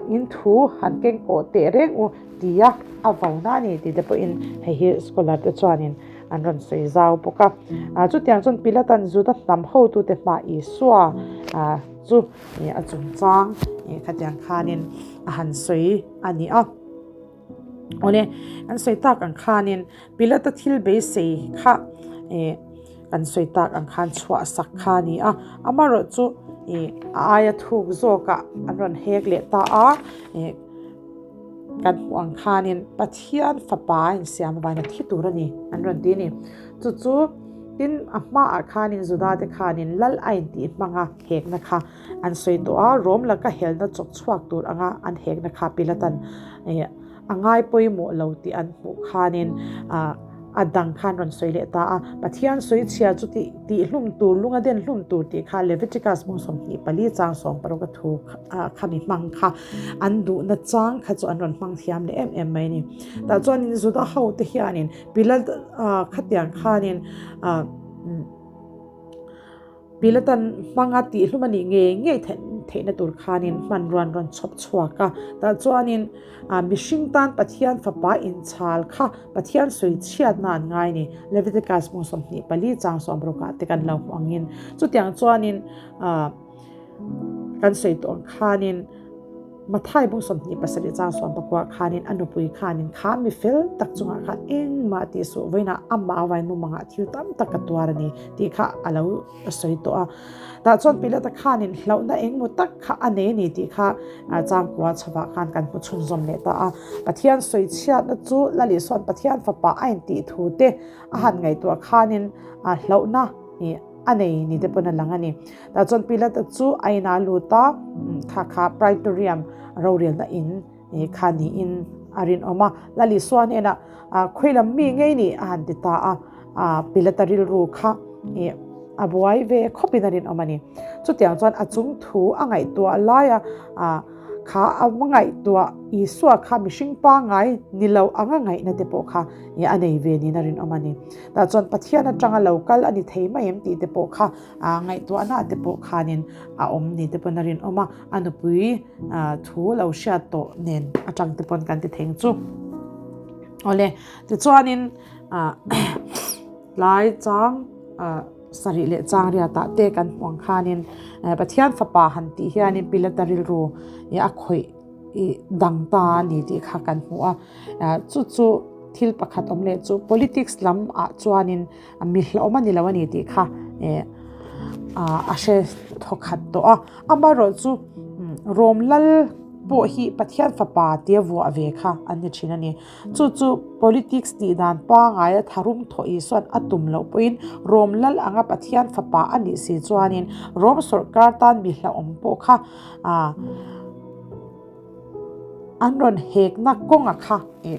in thu han keng kawh teh reng u tia a vona a ni tih te pawhin hei hi scholar te chuanin an rawn sawi zau bawk a. Chutiang chuan Pilatan Juda hnam hotute hmah Isua chu a chungchang khatiang khanin a han sawi a ni a. Awle, an sawi tak ang khanin Pilata thil beisei kha eh kan sawi tak ang khan chhuah sak kha a ni a, amaherawh chu eh a aia thuk zawkah an rawn hek leh ta a, eh kan hmuh ang khanin Pathian fapa a insiam avangin a thi tur a ni an rawn ti a ni. Chu chu tin a hmaah khanin Juda te khanin lal a intih hmanga hekna kha An sawi tawh a, Rom laka helna chawk chhuak tur anga an hekna kha Pilatan a ngai pawimawh lo tih an hmuh khanin a dang khan rawn sawi leh ta a. Pathian sawi chhia chu tih tihhlum tur, lunga den hlum tur tih kha Leviticus hmung 24 chang 16 a thu khami hmang kha an duhna chang kha chu an rawn hmang thiam leh em em mai a ni. Tah chuanin Juda hote hianin Pilat khatiang khanin Pilatan hmanga tihhlum a nih ngei ngei theihna tur khanin hmanruan rawn chhawp chhuak a. Tah chuanin mihring tan Pathian fapa inchhal kha Pathian sawi chhiatna an ngai a ni. Leviticus hmung 24 chang 60 ah te kan lo hmu angin. Chutiang chuanin kan sawi tawh ang khanin Mathai bung 27 chang 19 khanin a nupui khanin kha mi fel tak chungah khan engmah tih suh vawiinah amah avain mumangah thil tam tak ka tuar a ni tih kha a lo sawi tawh a. Tah chuan Pilata khanin hlauhna engmaw tak kha a nei a ni tih kha changkua chhovah khan kan hmu chhunzawm leh ta a. Pathian sawi chhiatna chu Lali sawn Pathian fapa a intih thu te a han ngaihtuah khanin hlauhna a nei ni te pawn a lang a ni. Tah chuan Pilata chu a inah a lut a, kha kha Praetorium rorelna in kha niin a rinawm a. Lal Isua hnenah khawi lam mi ngei ni a han ti ta a, Pilata rilru kha a buai ve khawpin a rinawm a ni. Chutiang chuan a chung thu a ngaihtuah laia kha a ngaihtuah Isua kha mihring pangngai ni lo anga ngaihna te pawh kha a nei ve niin a rinawm a ni. Tah chuan Pathian atanga lo kal a ni thei mai em tih te pawh kha Ngaihtuahna te pawh khanin a awm ni te pawn a rinawm a, a nupui thu lo hriat tawh nen atang te pawn kan ti theng chu. Awle, tichuanin tlai chang sarih leh chang riatah te kan hmuh ang khanin Pathian fapa han tih hianin Pilata rilru a khawih dang ta a ni tih kha kan hmu a, chu chu thil pakhat awm leh chu politics lam ah chuanin A mi hlauhawm a ni lo a ni tih kha a hre thawkhat tawh a. Amaherawh chu Rom lal pawh hi Pathian fapa tia vuah ve kha an ni thin a ni. Chu chu politics tih dan pangaia tharum thawh Isuan a tum loh pawhin Rom lal anga Pathian fapa a nih si chuanin Rom sawrkar tan mi hlauhawm pawh kha an rawn hekna kawnga kha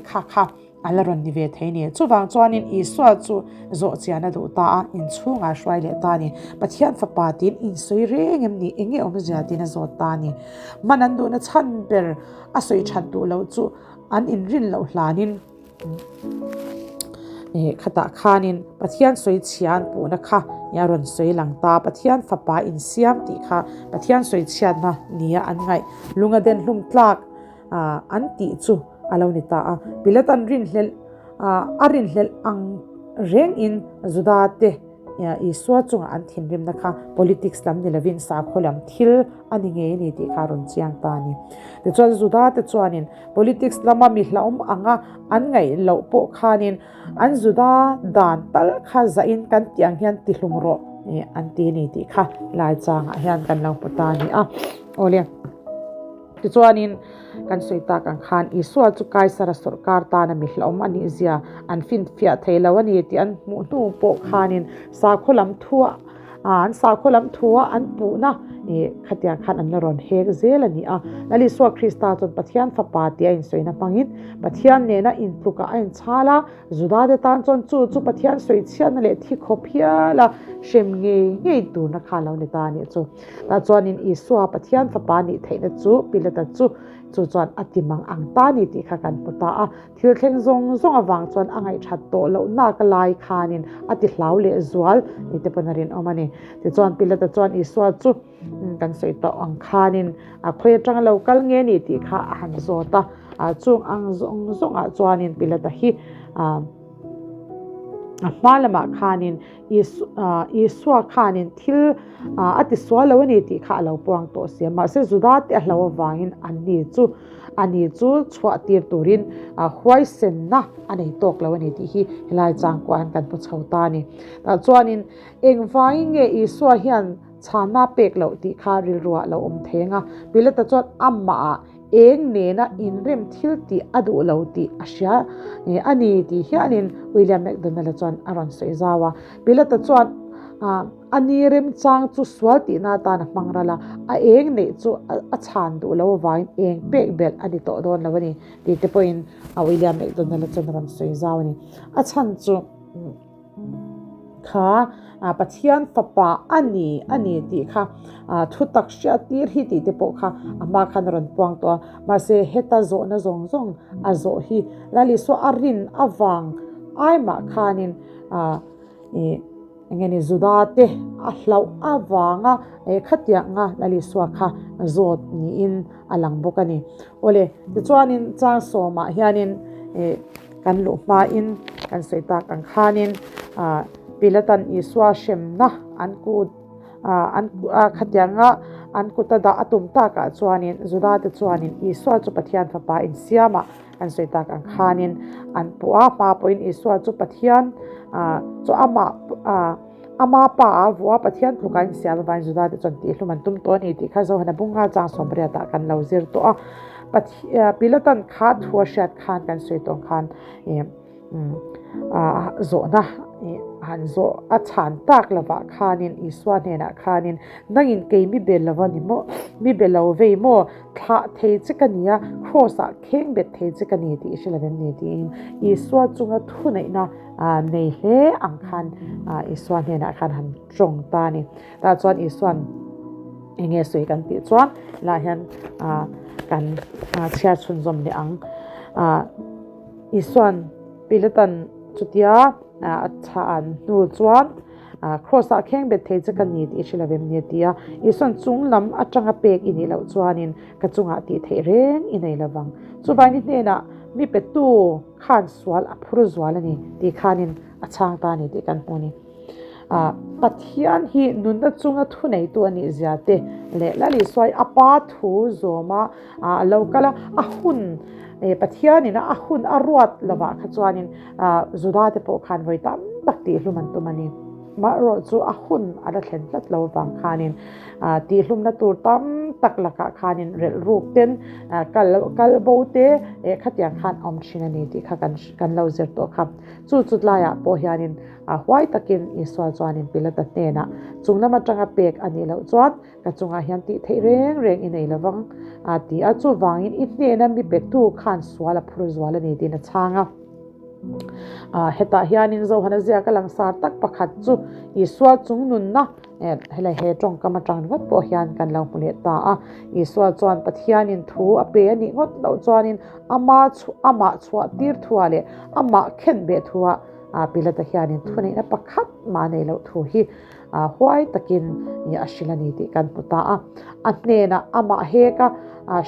kha kha. A la rawn ni ve thei ni. Chuvang chuanin Isua chu zawh chian a duh ta a, inchhungah a hruai leh ta a ni. Pathian fapa tiin insawi reng em ni? Enge awmzia tiin a zawt ta a ni. Man an duhna chhan ber a sawi that duh loh chu an inrin loh hlanin khatah khanin Pathian sawi chhia an puhna kha a rawn sawi lang ta. Pathian fapa insiam tih kha Pathian sawi chhiatna nia an ngaih. Lunga den hlum tlak an tih chu a lo ni ta a. Pilat an rinhlelh a rinhlelh ang rengin Juda te Isua chungah an thinrimna kha politics lam ni lovin sakhaw lam thil a ni ngei a ni tih kha a rawn chiang ta a ni. Tichuan Juda te chuanin politics lama mi hlauhawm anga an ngaih loh pawh khanin an Juda dan tal kha zahin kan tih ang hian ti hlum rawh an ti a ni tih kha lai changah hian kan lo hmu ta a ni a. Awle. Tichuanin, kan sawi tak ang khan Isua chu Kaisara sawrkar tana mi hlauhawm a nih zia an finfiah thei lo a ni tih an hmuh hnu pawh khanin sakhaw lam thua an sakhaw lam thua an puhna Ih, khatiang khan an la rawn hek zel a ni a. Lal Isua Krista chuan Pathian Fapa tih a insawina hmangin Pathian nena intlukah a inchhal a, Judate tan chuan chu chu Pathian sawichhiatna leh thi khawp hiala hrem ngei ngei turna kha a lo ni ta a nih chu. Tah chuanin Isua Pathian Fapa nih theihna chu Pilata chu chu chuan a ti mang ang ta ni tih kha kan hmu ta a. Thil thleng zawng zawng avang chuan a ngaihthat tawh loh nak lai khanin a ti hlau leh zual ni te pawn a rinawm a ni. Tichuan Pilata chuan Isua chu kan sawi tawh ang khanin a khawi atanga lo kal nge ni tih kha a han zawt a. Chung ang zawng zawngah chuanin Pilata hi a hma lamah khanin Isua khanin thil a ti sual lo a ni tih kha a lo puang tawh si a. Mahse Juda te a hlo avangin anni chu ani chu chhuah tir turin huaisenna a nei tawk lo a ni tih hi helai changkuah hian kan hmu chho ta a ni. Tah chuanin engvangin nge Isua hian chhanna pek loh tih kha rilruah lo awm thei ang a, Pilata chuan amahah eng nena inrem thil tih a duh lo tih a hria a ni tih hianin William MacDonald-a chuan a rawn sawi zau a. Pilata chuan a ni remchang chu sual tihna atan a hmang ral a, a eng neih chu a chhan duh lo avangin eng pek belh a ni tawh dawn lo a ni tih te pawhin William MacDonald-a chuan a rawn sawi zau a ni. A chhan chu. Kha Pathian fapa a ni a ni tih kha thu tak hriat tir hi tih te pawh kha a hma khan a rawn puang tawh a. Mahse heta zawhna zawng zawng a zawh hi Lal Isua a rin avang ai mah khanin ih eng nge ni Juda te a hlauh avanga khatianga Lal Isua kha zawt niin a lang bawk a ni. Awle tichuanin chang sawmah hianin ih. Kan luh hmain kan sawi tak ang khanin Pilatan Isua hremna an kut an khatianga an kuta dah a tum takah chuanin Judate chuanin Isua chu Pathian fapa insiamah kan sawi tak ang khanin an puh a, hma pawhin Isua chu Pathian chu amah ama pa a vuah a, Pathian tlukah insiam avangin Judate chuan tihhlum an tum tawh a ni tih kha Johana bunga chang sawmriatah kan lo zir tawh a. Pilatan kha thu a hriat khan kan sawi tawh khan zawhna han zawh a chhan tak lovah khanin Isua hnenah khanin nangin kei mi be lo a ni maw mi be lo vei maw thlah thei che ka ni a cross ah kheng bet thei che ka ni tih i hre lo em ni tiin Isua chunga thuneihna nei hle ang khan Isua hnenah khan han tawng ta a ni. Tah chuan Isua'n eng nge sawi kan tih chuan lah hian kan chhiar chhunzawm leh ang. Isua'n Pilatan chutia a chhan hnu chuan Kraws-ah kheng bet thei che ka ni tih i hre lo em ni a ti a. Isua'n chung lam atanga pek i nih loh chuanin ka chungah tih theih reng i nei lovang. Chuvangin i hnenah mi petu khan sual a phur zual a ni tih khanin a chhang ta a ni tih kan hmu a ni. Pathian hi nunna chunga thuneitu a nih zia te leh Lal Isuai a pa thu zawma a lo kal a, a hun Pathianin a hun a ruat lovah kha chuanin Juda te pawh khan vawi tam tak tihhlum an tum a ni. Amaherawh chu a hun a la thlen tlat lo avang khanin Tihlumna tur tam tak lakah khanin relh ruk ten kal kal bo te eh khatiang khan a awm thin a ni tih kha kan kan lo zir tawh kha. Chu chu tlaiah pawh hianin a huai takin Isua chuanin Pilata hnenah chung lam atanga pek a nih loh chuan ka chungah hian tih theih reng reng i nei lovang a ti a, chuvangin i hnena mi petu khan sual a phur zual a ni tiin a chhang a. Hetah hianin Zohana ziaka langsar tak pakhat chu Isua chung nunna Helai he tawngkam atang ringawt pawh hian kan lo hmu leh ta a. Isua chuan Pathianin thu a pe a nih ngawt loh chuanin ama amah chhuah tir thuah leh amah khen beh thuah Pilata hianin thuneihna pakhat mah nei loh thu hi huai takin a hrilh a ni tih kan hmu ta a. A hnenah amah heka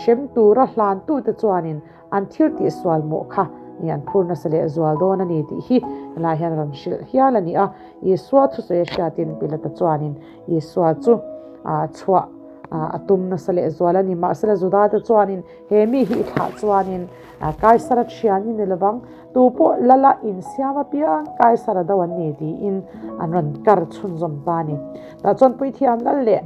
hrem tura hlantute chuanin An thil tih sual mawh kha ni an phur nasa leh zual dawn a ni tih hi helai hian rawn hrilh hial a ni a. Isua thusawi a hriatin Pilata chuanin Isua chu chhuah a tum nasa leh zual a ni. Mahsela Judate chuanin he mi hi i thlah chuanin Kaisara thian i ni lovang, tu pawh lala insiam apiang Kaisara do an ni tiin an rawn kar chhunzawm ta a ni. Tah chuan Puithiam lal leh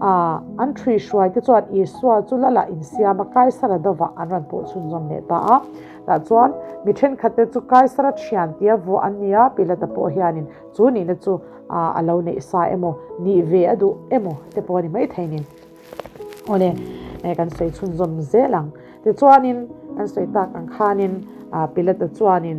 An ṭhuihruaite chuan Isua chu Lala insiama Kaisara dovah an rawn pawh chhunzawm leh ta a. Tah chuan mi ṭhenkhatte chu Kaisara ṭhian tia vuah an ni a, Pilata pawh hianin chu nihna chu a lo neih sa emaw, nih ve a duh emaw te pawh a ni maithei ni. Awle, kan sawi chhunzawm zel ang. Tichuanin, kan sawi tak ang khanin Pilata chuanin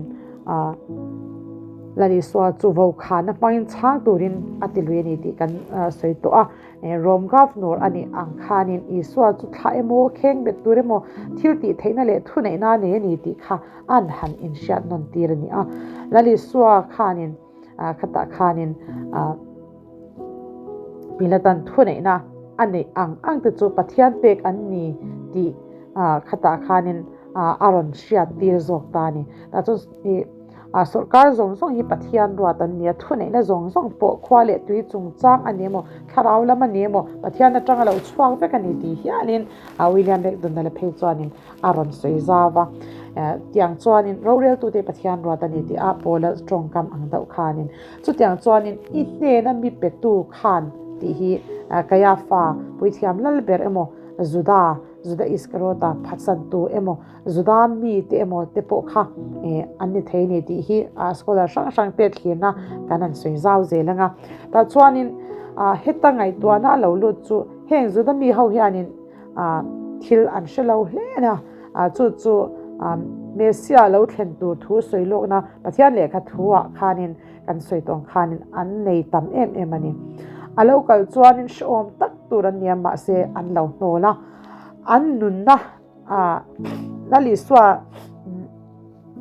Lal Isua chu vokhana hmangin chhang turin a ti lui a ni tih kan sawi tawh a. Rom Governor a nih ang khanin Isua chu thlah emaw, kheng bet tur emaw, thil tih theihna leh thuneihna a nei a ni tih kha an han inhriat nawn tir a ni a. Lal Isua khanin khatah khanin Pilatan thuneihna a neih ang ang te chu Pathian pek an ni tih khatah khanin a rawn hriat tir zawk ta a ni. Tah chuan ih sawrkar zawng zawng hi Pathian ruat an ni a, thuneihna zawng zawng pawh khua leh tui chungchang a ni emaw, thlarau lam a ni emaw, Pathian atanga lo chhuak vek a ni tih hialin William McDonald-a phei chuanin a rawn sawi zau a. Tiang chuanin roreltute Pathian ruat a ni tih a Paula tawngkam ang deuh khanin Chutiang chuanin i hnena mi petu khan tih hi Kaiafa puithiam lal ber emaw, Juda, Juda Iskariota phatsantu emaw, Juda mite emaw te pawh kha an ni thei a ni tih hi scholar hrang hrang te thlirna kan han sawi zau zel ang a. Tah chuanin heta ngaihtuahna a lo lut chu heng Juda mi ho hianin thil an hre lo hle a, chu chu Messia lo thlen tur thu sawi lawkna Pathian lehkha thuah khanin kan sawi tawh ang khanin an nei tam em em a ni. A lo kal chuanin hrehawm tak tur an ni a, mahse an lo hnawl a, an nunna Lal Isua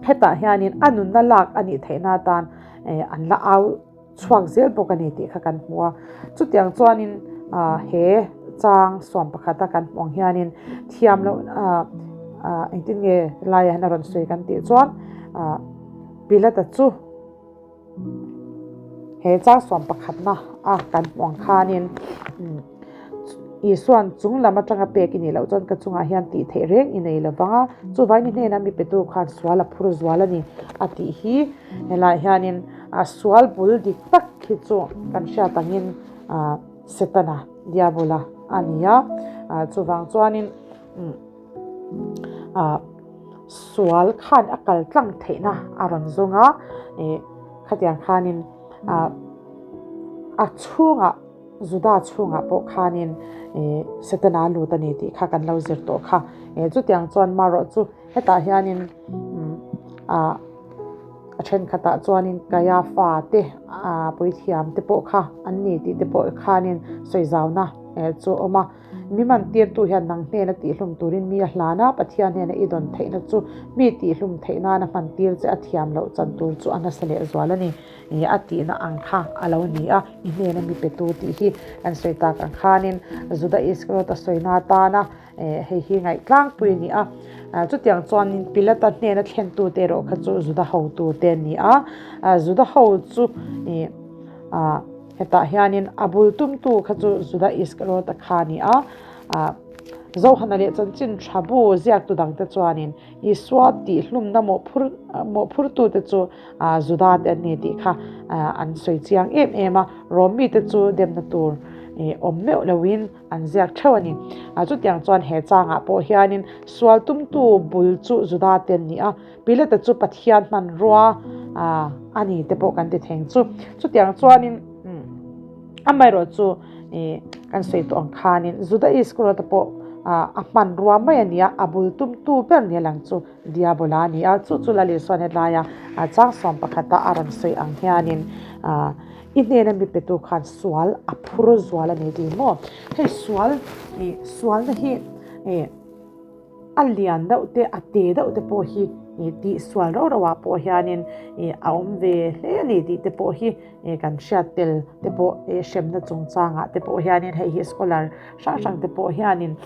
hetah hianin a nunna lak a nih theihna atan an la au chhuak zel bawk a ni tih kha kan hmu a. Chutiang chuanin he chang suam pakhata kan hmuh ang hianin thiam loh engtin nge laiah hian a rawn sawi kan tih chuan Pilata chu he chang suam pakhatna a kan hmuh ang khanin Isuan chung lam atanga pek i nih loh chuan ka chungah hian tih theih reng i nei lo vang a, chuvain i hnena mi petu khan sual a phur zual a ni a tih hi helaiah hianin a sual bul dik tak hi chu kan hriat angin Setana Diabola a ni a, chuvang chuanin sual khan a kal tlang theihna a rawn zawng a, khatiang khanin a chhungah. Juda chhungah pawh khanin Setana a lut a ni tih kha kan lo zir tawh kha. Chutiang chuan marawh chu hetah hianin a thenkhatah chuanin Kaiafa te puithiam te pawh kha an ni tih te pawh khanin sawizauna chu a awm a. Mi mantirtu hian nang hnena tihhlum turin mi a hlan a, Pathian hnena i dawn theihna chu mi tihhlum theih nana hmantir che a thiam loh chan tur chu a nasa lehzual a ni. Ih a tihna ang kha a lo ni a, i hnena mi petu tih hi kan sawi tak ang khanin Juda Iskariot a sawina atana hei hi ngaihtlangpui a ni a. Chutiang chuanin Pilata hnena thlentute erawh kha chu Juda hotute a ni a, Juda ho chu ih hetah hianin a bul tumtu kha chu Juda Iskariot-a kha a ni a. Zohana leh chanchin tha bu ziaktu dangte chuanin Isua tihhlumna mawhphurtute chu Juda te an ni tih kha an sawi chiang em em a, Rom mite chu demna tur awm meuh loin an ziak theuh a ni. Chutiang chuan he changah pawh hianin sual tumtu bul chu Juda te an ni a, Pilata chu Pathian hmanrua a ni te pawh kan ti theng chu. Chutiang chuanin amaherawh chu kan sawi tawh ang khanin Juda Iskariota pawh a hmanrua mai a ni a, a bul tumtu ber ni a lang chu. Diabola a ni a, chu chu Lal Isuan helaia chang sawm pakhata a rawn sawi ang hianin i hnena mi petu khan sual a phur zual a ni tih maw? Hei sual ih sualna hi ih a lian deuh te a te deuh te pawh hi ih tih sual rauh rauh ah pawh hianin ih a awm ve hle a ni tih te pawh hi ih kan hriat tel te pawh ih hremna chungchangah te pawh hianin hei hi scholar hrang hrang te pawh hianin.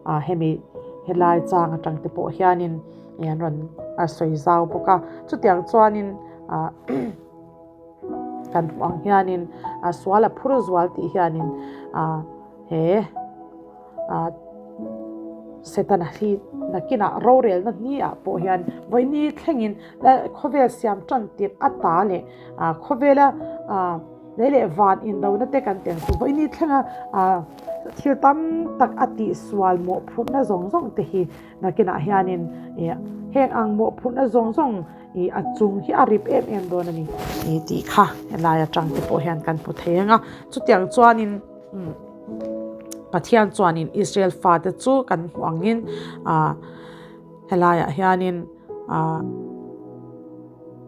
Ah hemi helai chang atang te pawh hianin ih an rawn a sawi zau bawk a chutiang chuanin ah kan hmuh ang hianin a sual a phur zual tih hianin ah he ah setana hi nakinah rorelna hniah pawh hian vawiini thlengin khawvel siam tan tirh a ta leh ah khawvela ah. Lei leh van indona te kan teng chu vawiin thlenga thil tam tak a tihsual mawhphurhna zawng zawng te hi nakinah hianin heng ang mawhphurhna zawng zawng a chung hi a rip em em dawn a ni tih kha helai atang te pawh hian kan hmu thei ang a. Chutiang chuanin Pathian chuanin Israel fate chu kan hmuh angin helaiah hianin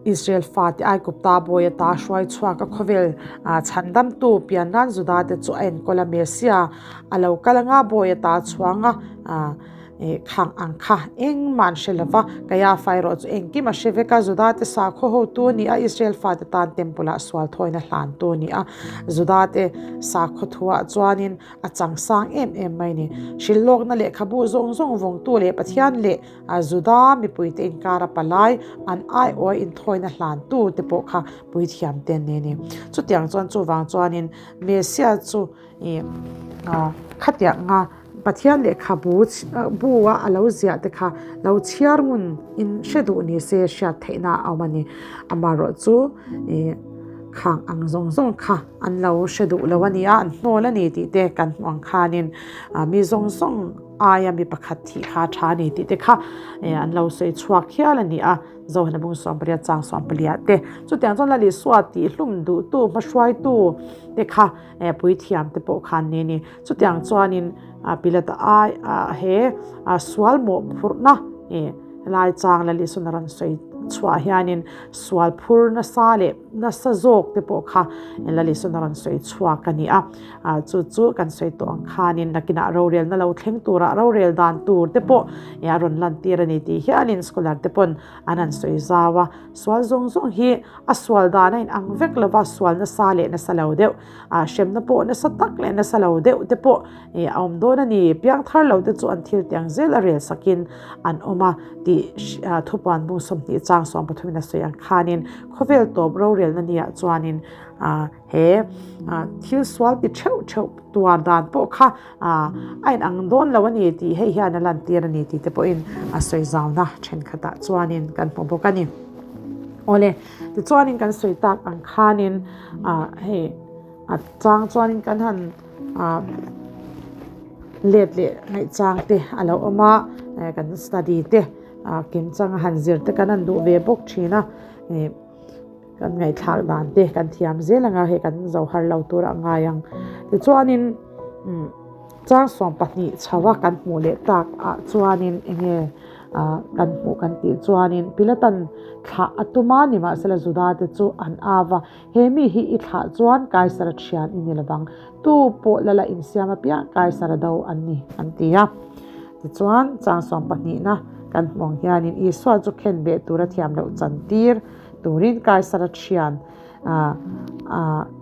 Israel fate Aigupta bawi ata hruai chhuak a khawvel chhandamtu pian nan Juda te chu a enkawl a Messia a lo kal anga bawi ata chhuang a khang ang kha engmah an hre lova Kaiafa erawh chu engkim a hre vek a Juda te sakhaw hotu a ni a Israel fate tan temple ah sual thawina hlantu a ni a Juda te sakhaw thuah chuanin a changsang em em mai a ni. Hrilhlawkna lehkhabu zawng zawng vawngtu leh Pathian leh A Juda mipuite inkara palai an aiawha inthawina hlantu te pawh kha puithiam te an ni a ni. Chutiang chuan chuvang chuanin Messiah chu ih khatianga Pathian lehkhabu bu a alo ziah te kha lo chhiar ngun in hre duh ni se hriat theihna a awm a ni. Amaherawh chu ih khang ang zawng zawng kha an lo hre duh lo a ni a, an hnawl a ni tih te kan hmuh ang khanin mi zawng zawng aia mi pakhat thih kha a tha a ni tih te kha an lo sawi chhuak hial a ni a, Zohana bung 18 chang 14 te. Chutiang chuan Lalisua tih hlum duhtu hmahruaitu te kha puithiam te pawh kha an ni a ni. Chutiang chuanin Pilata ai he sual mawhphurhna Helai chang Lalisuna rawn sawi chhuah hianin sual phur nasa leh nasa zawk te pawh kha Lalisuna rawn sawi chhuak a ni a. Chu chu kan sawi tawh ang khanin nakinah rorelna lo thleng turah rorel dan tur te pawh a rawn lantir a ni tih hianin scholar te pawn an han sawi zau a. Sual zawng zawng hi a sual dan a inang vek lova, sual nasa leh nasa lo deuh, hremna pawh nasa tak leh nasa lo deuh te pawh a awm dawn a ni. Piangthar lo te chu an thil tiang zel a rel sakin an awm a tih thupuan bung 20 chang 13 in a sawi ang khanin khawvel tawp rorelna niah chuanin he thil sual ti theuh theuh tuar dan pawh kha a inang dawn lo a ni tih hei hian a lantir a ni tih te pawhin a sawi zauna thenkhatah chuanin kan hmu bawk a ni. Awle, tichuanin kan sawi tak ang khanin hei a chang chuanin kan han let leh ngaih chang te a lo awm a, kan study te kim changa han zir te kan han duh ve bawk thin a. Kan ngaihthlak dan te kan thiam zel anga hei kan zo har lo tur a ngai ang. Tichuanin chang 12 chho a kan hmuh leh tak ah chuanin enge kan hmuh kan tih chuanin Pilatan thlah a tum a nimahsela Juda te chu an av a, he mi hi i thlah chuan Kaisara thian i ni lovang, tu pawh lala insiam apiang Kaisara do an ni an ti a. Tichuan chang 12 na kan hmuh ang hianin Isua chu khenbeh tura thiam loh chantir Turin Kaisara thian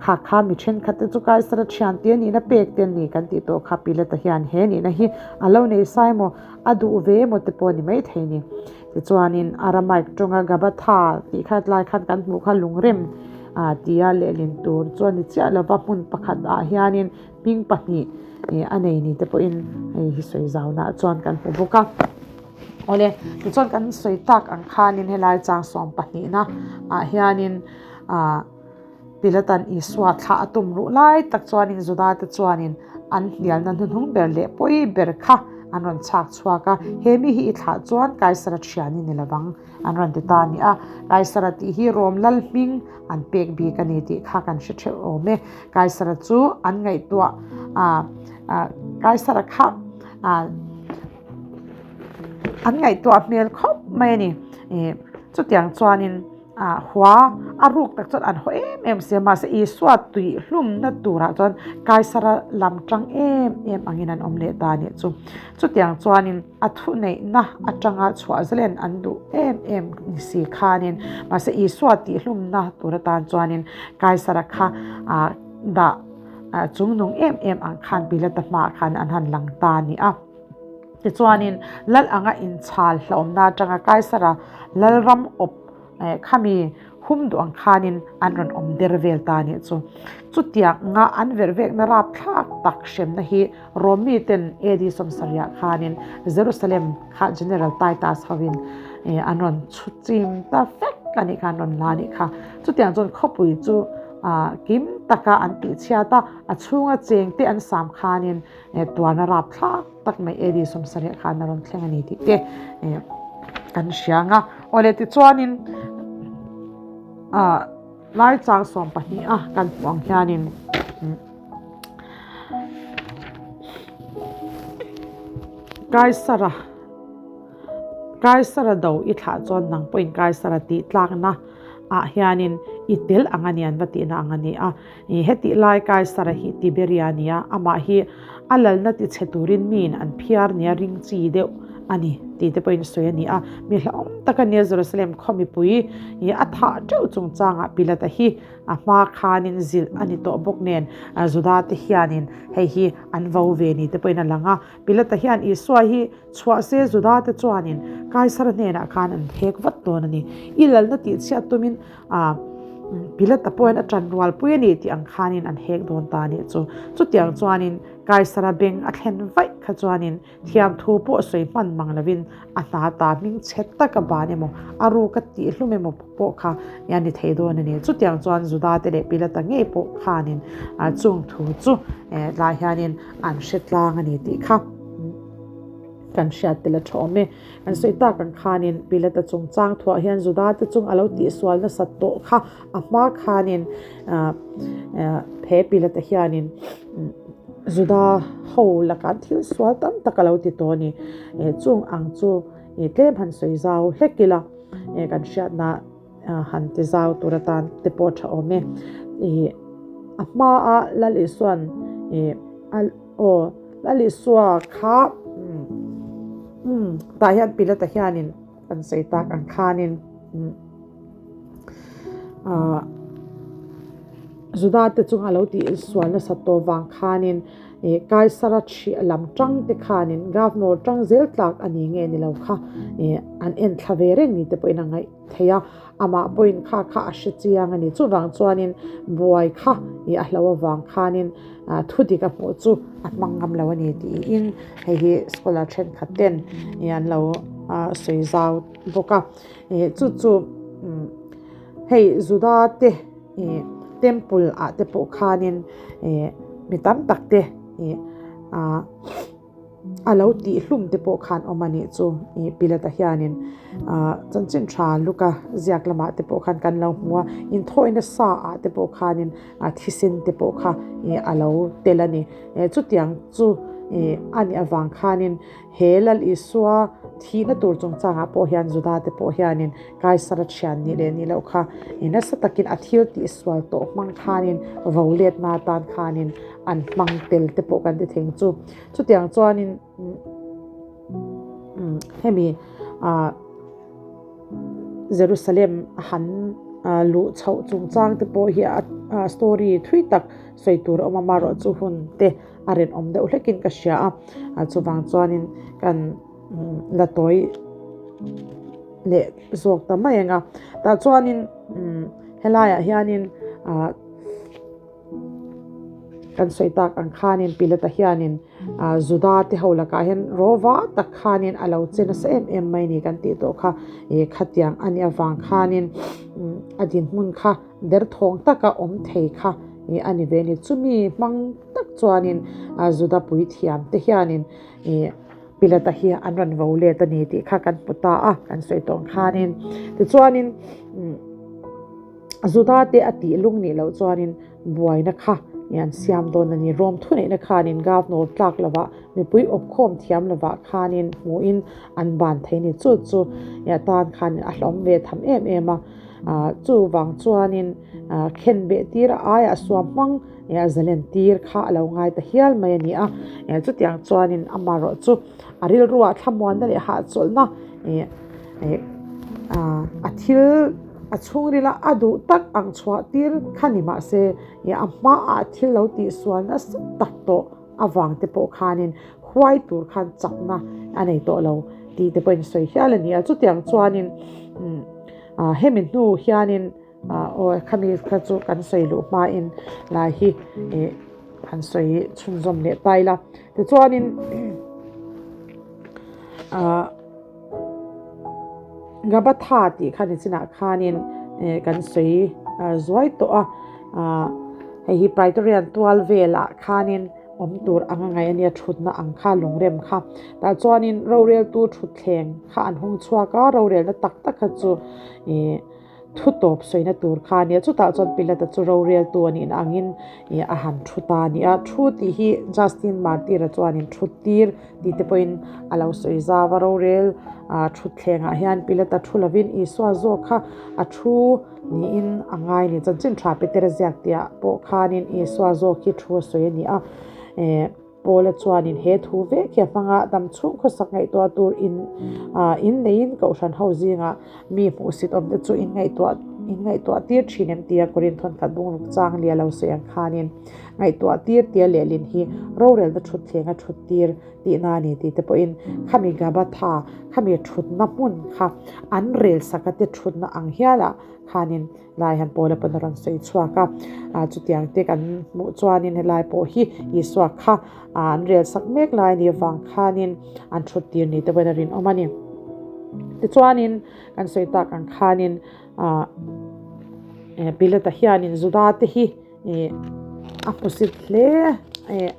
kha kha mi thenkhat te chu Kaisara thian te nihna pek te an ni kan tih tawh kha Pilata hian he nihna hi a lo nei sa emaw a duh ve emaw te pawh a ni maithei ni. Tichuanin Aramaic tawnga Gabatha tih kha tlai khan kan hmuh kha lungrem tia lehlin tur chu a ni chiah lova hmun pakhat ah hianin hming pahnih a nei ni te pawhin hei hi sawi zauna chuan kan hmu bawk a. Awle, tichuan kan sawi tak ang khanin helai chang 12 na ah hianin ah Pilatan Isua thlah a tum ruh lai tak chuanin Juda te chuanin an hnialna hnuhnung ber leh pawi ber kha an rawn chhak chhuak a, he mi hi i thlah chuan Kaisara thian i ni lovang an rawn ti ta a ni a. Kaisara tih hi Rom lal hming an pek bik a ni tih kha kan hre theuh awm e. Kaisara chu an ngaihtuah ah Kaisara kha ah An ngaihtuah hmel khawp mai a ni. Ih chutiang chuanin ah hua a ruk tak chuan an haw em em si a mahse Isua tui hlumna turah chuan Kaisara lam tang em em angin an awm leh ta a nih chu. Chutiang chuanin a thuneihna atanga chhuah zalen an duh em em ni si khanin mahse Isua tih hlumna tur atan chuanin Kaisara kha ah dah chungnung em em ang khan Pilata hmaah khan an han lang ta a ni a. Tichuanin, lal anga inchhal hlauhawmna atanga Kaisara lalram awp khami hum duh ang khanin an rawn awm der vel ta a nih chu. Chutianga an vervekna rapthlak tak hremna hi Rom miten AD 70 khanin Jerusalem kha General Titus hovin an rawn chhu chim ta vek a nih kha, an rawn la a nih kha. Chutiang chuan khawpui chu. Kim taka an tihchhiat a, a chhunga chengte an sam khanin tuarna rapthlak tak mai AD 70 khan a rawn thleng a ni tih te kan hria ang a. Awle tichuanin lai chang 12 a kan hmuh ang hianin Kaisara Kaisara do i thlah chuan nang pawhin Kaisara tih tlakna ah hianin i tel ang a ni an va tihna ang a ni a. I hetih lai Kaisara hi Tiberia a ni a, amah hi a lalna ti chhe turin miin an phiar nia ring chi deuh a ni tih te pawhin sawi a ni a. Mi hlauhawm tak a nia Jerusalem khaw mipui i a thah teuh chungchangah Pilata hi a hma khanin zilh a ni tawh bawk nen Juda te hianin hei hi an vo ve ni te pawhin a lang a. Pilata hian Isua hi Chhuah se Juda te chuanin Kaisara hnenah khan an hek vat dawn a ni. I lalna tihchhiat tumin ah Pilata pawhin a ṭan rualpui a ni tih ang khanin an hek dawn ta a nih chu. Chutiang chuanin Kaisara beng a thlen vaih kha chuanin thiamthu pawh sawi hman mang lovin a hna ta hming chhe taka ban emaw a ruk a tihhlum emaw pawh kha a ni thei dawn a ni. Chutiang chuan Juda te leh Pilata ngei pawh khanin chung thu chu tlai hianin an hre tlang a ni tih kha. Kan hriat tel a tha awm e. Kan sawi tak ang khanin Pilata chungchang thuah hian Juda te chung a lo tihsual nasat tawh kha a hma khanin he Pilata hianin Juda ho lakah thil sual tam tak a lo ti tawh a ni. Chung ang chu tlem han sawi zau hlek ila kan hriatna han ti zau tur atan te pawh a tha awm e. A hmaa Lal Isua'n Aw, Lal Isua kha umm tah hian Pilata hianin kan sawi tak ang khanin umm ah Juda te chunga lo tih sual nasat tawh vang khanin ih Kaisara ṭhih lam ṭang te khanin Governor ṭang zel tlak a ni nge ni lo kha ih an en thla ve reng ni te pawhin a ngaih thei a, amah pawhin kha kha a hre chiang a ni. Chuvang chuanin buai kha ih a hlo avang khanin thu dik a hmuh chu a hmang ngam lo a ni tiin hei hi scholar thenkhat ten ih an lo sawi zau bawk a. Ih chu chu hei Juda te ih temple ah te pawh khanin ih mi tam tak te ih ah. A lo tih hlum te pawh khan awm a nih chu ih Pilata hianin ah chanchin tha Luka ziak lamah te pawh khan kan lo hmu a, inthawina sa ah te pawh khanin a thisen te pawh kha ih a lo tel a ni. Chutiang chu ih a nih avang khanin he Lal Isua thihna tur chungchangah pawh hian Juda te pawh hianin Kaisara thian nih leh nih loh kha ih nasa takin a thil tihsual tawh hmang khanin vo letna atan khanin an hmang tel te pawh kan ti thei ang chu. Chutiang chuanin hemi ah Jerusalem a han luh chhoh chungchang te pawh hi a story thui tak sawi tur a awm a, amaherawhchu hun te a rinawm deuh hlekin ka hria a, chuvang chuanin kan la tawi leh zawk ta mai ang a. Tah chuanin helaiah hianin ah. Kan sawi tak ang khanin Pilata hianin Juda te ho lakah hian rawva tak khanin a lo che nasa em em mai ni kan tih tawh kha. Ih khatiang a nih avang khanin a dinhmun kha derthawng taka awm thei kha ih a ni ve a ni. Chumi hmang tak chuanin Juda puithiam te hianin ih Pilata hi an rawn vo let a ni tih kha kan hmu ta a, kan sawi tawh ang khanin. Tichuanin. Juda te a tih lung nih loh chuanin buaina kha i an siam dawn a ni. Rom thuneihna khanin Governor tlak lovah mipui awpkhawm thiam lovah khanin hmuhin an ban thei a ni. Chu chu i atan khanin a hlawm ve tham em em a. Chuvang chuanin khenbeh tir a aiah suam hmang i a zalen tir kha a lo ngai ta hial mai a ni a. Chutiang chuanin amaherawh chu a rilruah thlamuanna leh hahchawlhna ih ih ah a thil a chhungrila a duh tak ang chhuah tir kha ni mahse ih a hmaah thil lo tihsual nasa tak tawh avang te pawh khanin huai tur khan chakna a nei tawh lo tih te pawhin sawi hial a ni a chutiang chuanin umm ah hemi hnu hianin. Aw khami kha chu kan sawi luh hmain lai hi ih han sawi chhunzawm leh ta ila tichuanin ah Gabatha tih kha nichinah khanin ih kan sawi zuai tawh a. Hei hi Praetorian tual velah khanin awm tur anga ngaih a nia, thutna ang kha lungrem kha. Tah chuanin roreltu thutthleng kha an hung chhuak a, rorelna tak tak kha chu ih thu tawp sawina tur kha a nia. Chutah chuan Pilata chu roreltu a nihna angin ih a han thu ta a ni a. Thu tih hi Justin Martyr-a chuanin thuttir tih te pawhin a lo sawi zau a. Rorel ah thutthlengah hian Pilata thu lovin Isua zawk kha a thu Niin a ngai ni. Chanchin tha Petera ziak tihah pawh khanin Isua zawk hi thu a sawi a ni a. Eh, Paula chuanin he thu vek hi a hmang a, dam chhung khawsak ngaihtuah tur in ah in neiin Kohhran ho zingah mi hmuhsit awm te chu in ngaihtuah in ngaihtuah tir thin em tia Korinthon khat bungruk chang lia lo sawi ang khanin ngaihtuah tir tia lehlin hi rorelna thutthleng a thut tir tihna a ni tih te pawhin khami Gabatha, khami thutna hmun kha an rel saka te thutna ang hialah khanin lai han Paula pawn a rawn sawi chhuak a, ah chutiang te kan hmuh chuanin helai pawh hi Isua kha an rel sak mek lai a nih avang khanin an thut tir ni te pawhin a rinawm a ni. Tichuanin kan sawi tak ang khanin ah Pilata hianin Juda te hi Ih a hmusit hle eh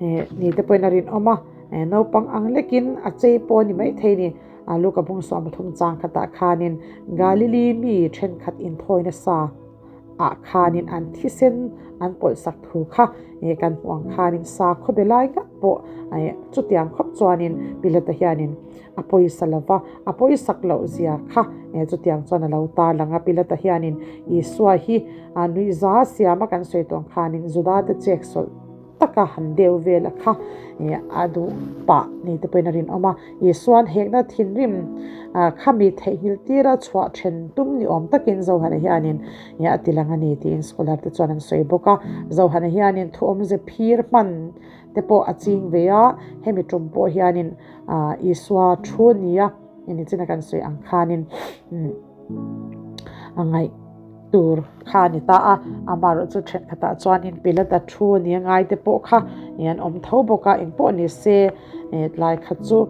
eh ni te pawhin a rinawm a eh naupang ang lekin a chei pawh a ni maithei a ni a Luka bung sawm pathum chang khatah khanin Galili mi thenkhat inthawi nasa ah khanin an thisen an pawlh sak thu kha eh kan hmuh ang khanin sakhaw be lai nghat pawh eh chutiang khawp chuanin Pilata hianin A pawisa lo va, a pawisak loh zia kha eh chutiang chuan a lo tar lang a. Pilata hianin Isua hi a nuihza siama kan sawi tawh ang khanin Juda te chek sawlh taka han deu vel a kha eh a duh pah ni te pawhin a rinawm a. Isua'n hekna thinrim kha mi theihnghilh tira chhuah then tum ni awm takin Zohana hianin eh a ti lang a ni tiin scholar te chuan an sawi bawk a. Zohana hianin thuawmze phir hman te pawh a ching ve a, hemi tum pawh hianin Isua thu nia nichin a kan sawi ang khanin a ngaih tur kha a ni ta a, amaherawhchu thenkhatah chuanin Pilata thu nia ngai te pawh kha an awm tho bawk a, engpawh ni se tlai khat chu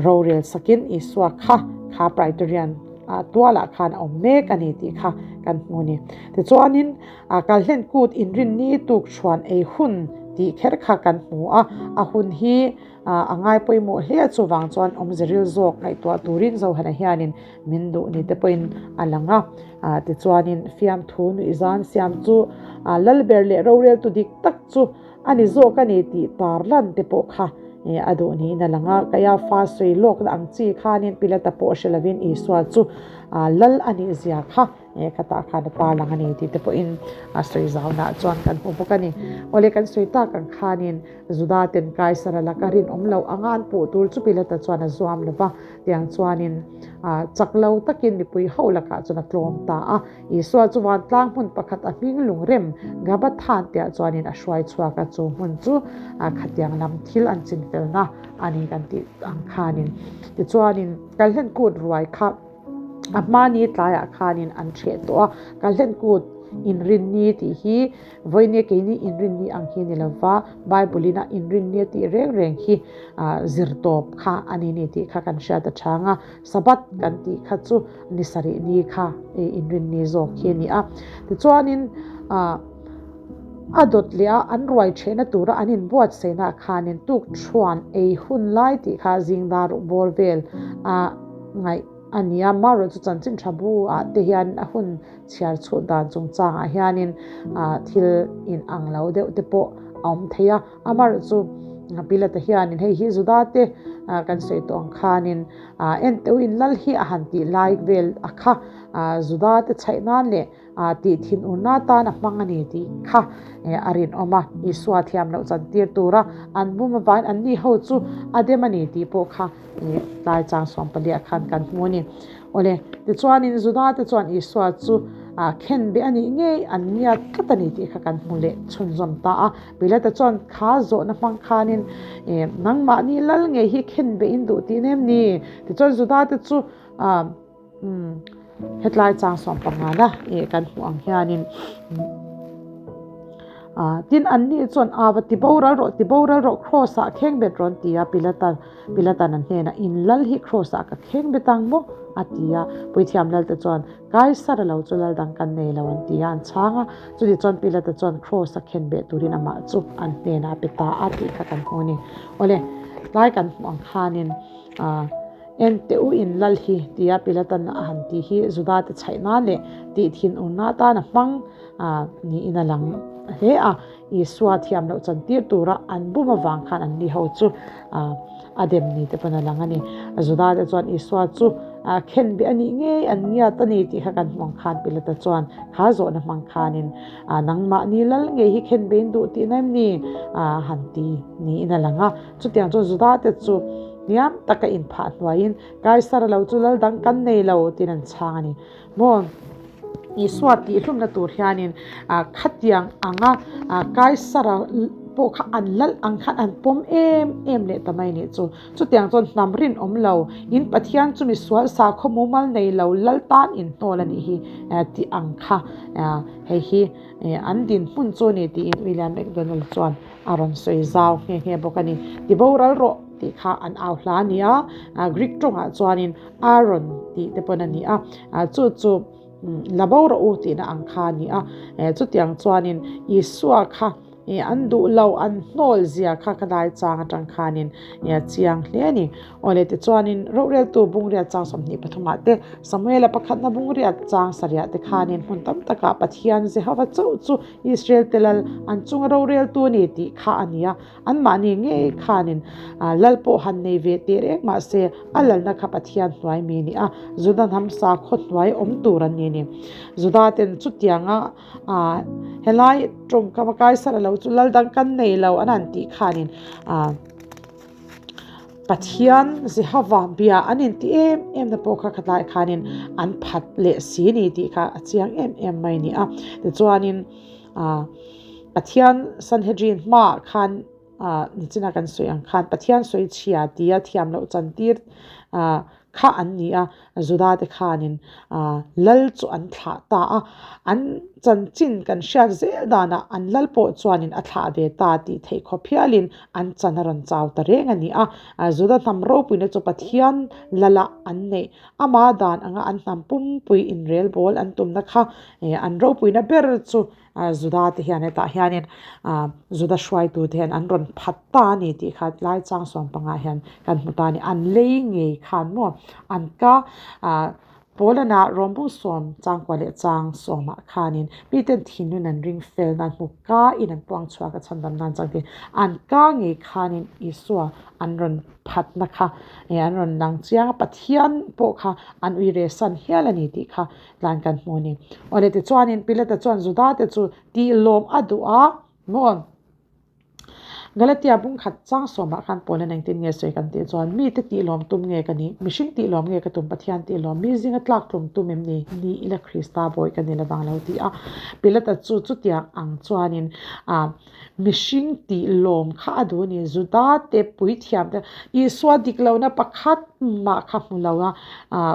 rorel sakin Isua kha kha Praetorian tualah khan a awm mek a ni tih kha kan hmu a ni. Tichuanin A kalhlen kut inrinni tuk chhuan ei hun tih kher kha kan hmu a, a hun hi a ngai pawimawh hle a, chuvang chuan awmze ril zawk ngaihtuah turin Zohana hianin min duh ni te pawhin a lang a. Tichuanin fiamthu nuihzan siam chu Lalber leh roreltu dik tak chu a ni zawk a ni tih tarlan te pawh kha a duh niin a lang a. Kaiafa sawi lawkna ang chi khanin Pilata pawh hre lovin Isua chu Lal a nih zia kha He khatah khan a tarlang a ni tih te pawhin a sawi zaunah chuan kan hmu bawk a ni. Awle kan sawi tak ang khanin Juda ten Kaisara laka rinawm loh anga an puh tur chu Pilata chuan a zuam lo va, tiang chuanin chak lo takin mipui ho lakah chuan a tlawm ta a. Isua chu vantlang hmun pakhat a hming lungrem Gabathan tiah chuanin a hruai chhuak a, chu hmun chu khatiang lam thil an chinfelna a ni kan tih ang khanin. Tichuanin Kalhlen kut ruai kha. A hmani tlaiah khanin an hreh tawh a, Kalhlen kut inrinni tih hi vawinia keini inrinni ang hi ni lova, Bible-in a inrinni a tih reng reng hi zir tawp kha a ni ni tih kha kan hriat a chang a, Sabbath kan tih kha chu ni sarih ni kha inrinni zawk hi a ni a. Tichuanin a dawt leh a an ruai thehna tura an inbuatsaihnaah khanin tukṭhuan ei hun lai tih kha zingdar bawr vel a ngaih a ni a, Marawh chu chanchin tha bu ah te hian a hun chhiar chhuh dan chungchang ah hianin thil in ang lo deuh te pawh a awm thei a, amarawh chu Pilata hianin hei hi Juda te kan sawi tawh ang khanin enteu in lal hi a han tih lai vel a kha Juda te chhaih nan leh tih thinurna atan a hmang a ni tih kha a rinawm a, Isua thiam loh chantir tura an bum avangin anni ho chu a dem a ni tih pawh kha tlai chang sawmpaliah khan kan hmu a ni. Awle, tichuanin Juda te chuan Isua chu khen beh a nih ngei an ngiat tlat a ni tih kha kan hmu leh chhunzawm ta a. Pilata chuan kha zawhna hmang khanin nangmahni lal ngei hi khen beh in duh tih nem ni? Tichuan Juda te chu Umm hetlai chang sawm pangana ih kan hmuh ang hianin ah tin an ni chuan ava ti boral rawh ti boral rawh cross ah kheng bet rawn ti a Pilata. Pilata'n an hnenah, In lal hi Kraws-ah ka kheng bet ang maw? a ti a. Puithiam lalte chuan, Kaisara lo chu lal dang kan nei lo, an ti a, an chhang a. Chutih chuan Pilata chuan Kraws-a khen beh turin amah chu an hnenah a pe ta a tih kha kan hmu a ni. Awle, tlai kan hmuh ang khanin, En teh u in lal hi, tia Pilata'n a han tih hi Judate chhaih nan leh tih thin urna atan a hmang niin a lang hle a. Isua thiam loh chantir tura an bum avang khan an ni ho chu a dem ni te pawn a lang a ni. Juda te chuan Isua chu khen beh a nih ngei an ngiat a ni tih kha kan hmuh ang khan Pilata chuan kha zawhna hmang khanin nangmahni lal ngei hi khen beh in duh tihna em ni han ti niin a lang a. Chutiang chuan Juda te chu hniam taka inphah hnuaiin Kaisara lo chu lal dang kan nei lo tiin an chhang a ni. Maw? Isua tihhlumna tur hianin khatiang anga Kaisara pawh kha an lal ang khan an pawm em em leh ta mai nih chu. Chutiang chuan hnam rinawm lo, in Pathian chu misual sakhaw mumal nei lo lal tan inhnawl a nih hi tih ang kha hei hi an dinhmun chu a ni tiin William MacDonald chuan a rawn sawi zau nghe nghe bawk a ni. Tiboral rawh tih kha an au hla a ni a, Greek tawngah chuanin Aaron tih te pawn a ni a, chu chu la bo rawh u tihna ang kha a ni a, chutiang chuanin Isua kha an duh lo, an hnawl zia kha ka dai chang atang khanin chiang hle a ni. Awle tichuanin roreltu bungriat chang 23 ah te, Samuela pakhatna bungriat chang sarih ah te khanin hmun tam takah Pathian Jehova chauh chu Israel te lal an chunga roreltu a ni tih kha a ni a. Anmahni ngei khanin lal pawh han nei ve teh reng mah se, a lalna kha Pathian hnuai mi ni a, Juda hnam sakhaw hnuai awm tur an ni ni. Juda ten chutianga helai tawngkam a kaisar a lo chu lal dang kan nei lo an han tih khanin Pathian Jehova bia an inti em em na pawh kha khatlai khanin an phat leh si ni tih kha a chiang em em mai ni a. Tichuanin. Pathian Sanhedrin hmaah khan nichina kan sawi ang khan Pathian sawi chhia tia thiam loh chantir kha an ni a, Juda te khanin lal chu an thlah ta a, an chanchin kan hriat zel danah an lal pawh chuanin a thlah ve ta tih theih khawp hialin an chan a rawn chau ta reng a ni a, Juda hnam ropuina chu Pathian lala an neih ama dan anga an hnam pumpui inrelbawl an tumna kha An ropuina ber chu Juda te hian hetah hianin Juda hruaitu te hian an rawn phat ta a ni tih kha lai chang 15 hian kan hmu ta a ni. An lei ngei khan maw an ka Poland-ah Rawmbung sawm changkua leh chang sawmah khanin miten thinlun an ring fel nan hmu ka in an puang chhuak a chhandam nan chang te an ka ngei khanin Isua an rawn phatna kha an rawn lang chiang a, Pathian pawh kha an uire san hial a ni tih kha Tlan kan hmu a ni. Awle tichuanin Pilata chuan Juda te chu tih lawm a duh a, maw? Galatia bung khat chang sawmah khan Paula engtin nge sawi kan tih chuan, Mite tih lawm tum nge ka nih? Mihring tih lawm nge ka tum? Pathian tih lawm? Mi zinga tlak tlum tum em ni? Ni ila Krista bawi ka ni lovang lo ti a. Pilata chu chutiang ang chuanin ah mihring tih lawm kha a duh a ni. Juda te puithiam te Isua dik lohna pakhat mah kha hmu lo a,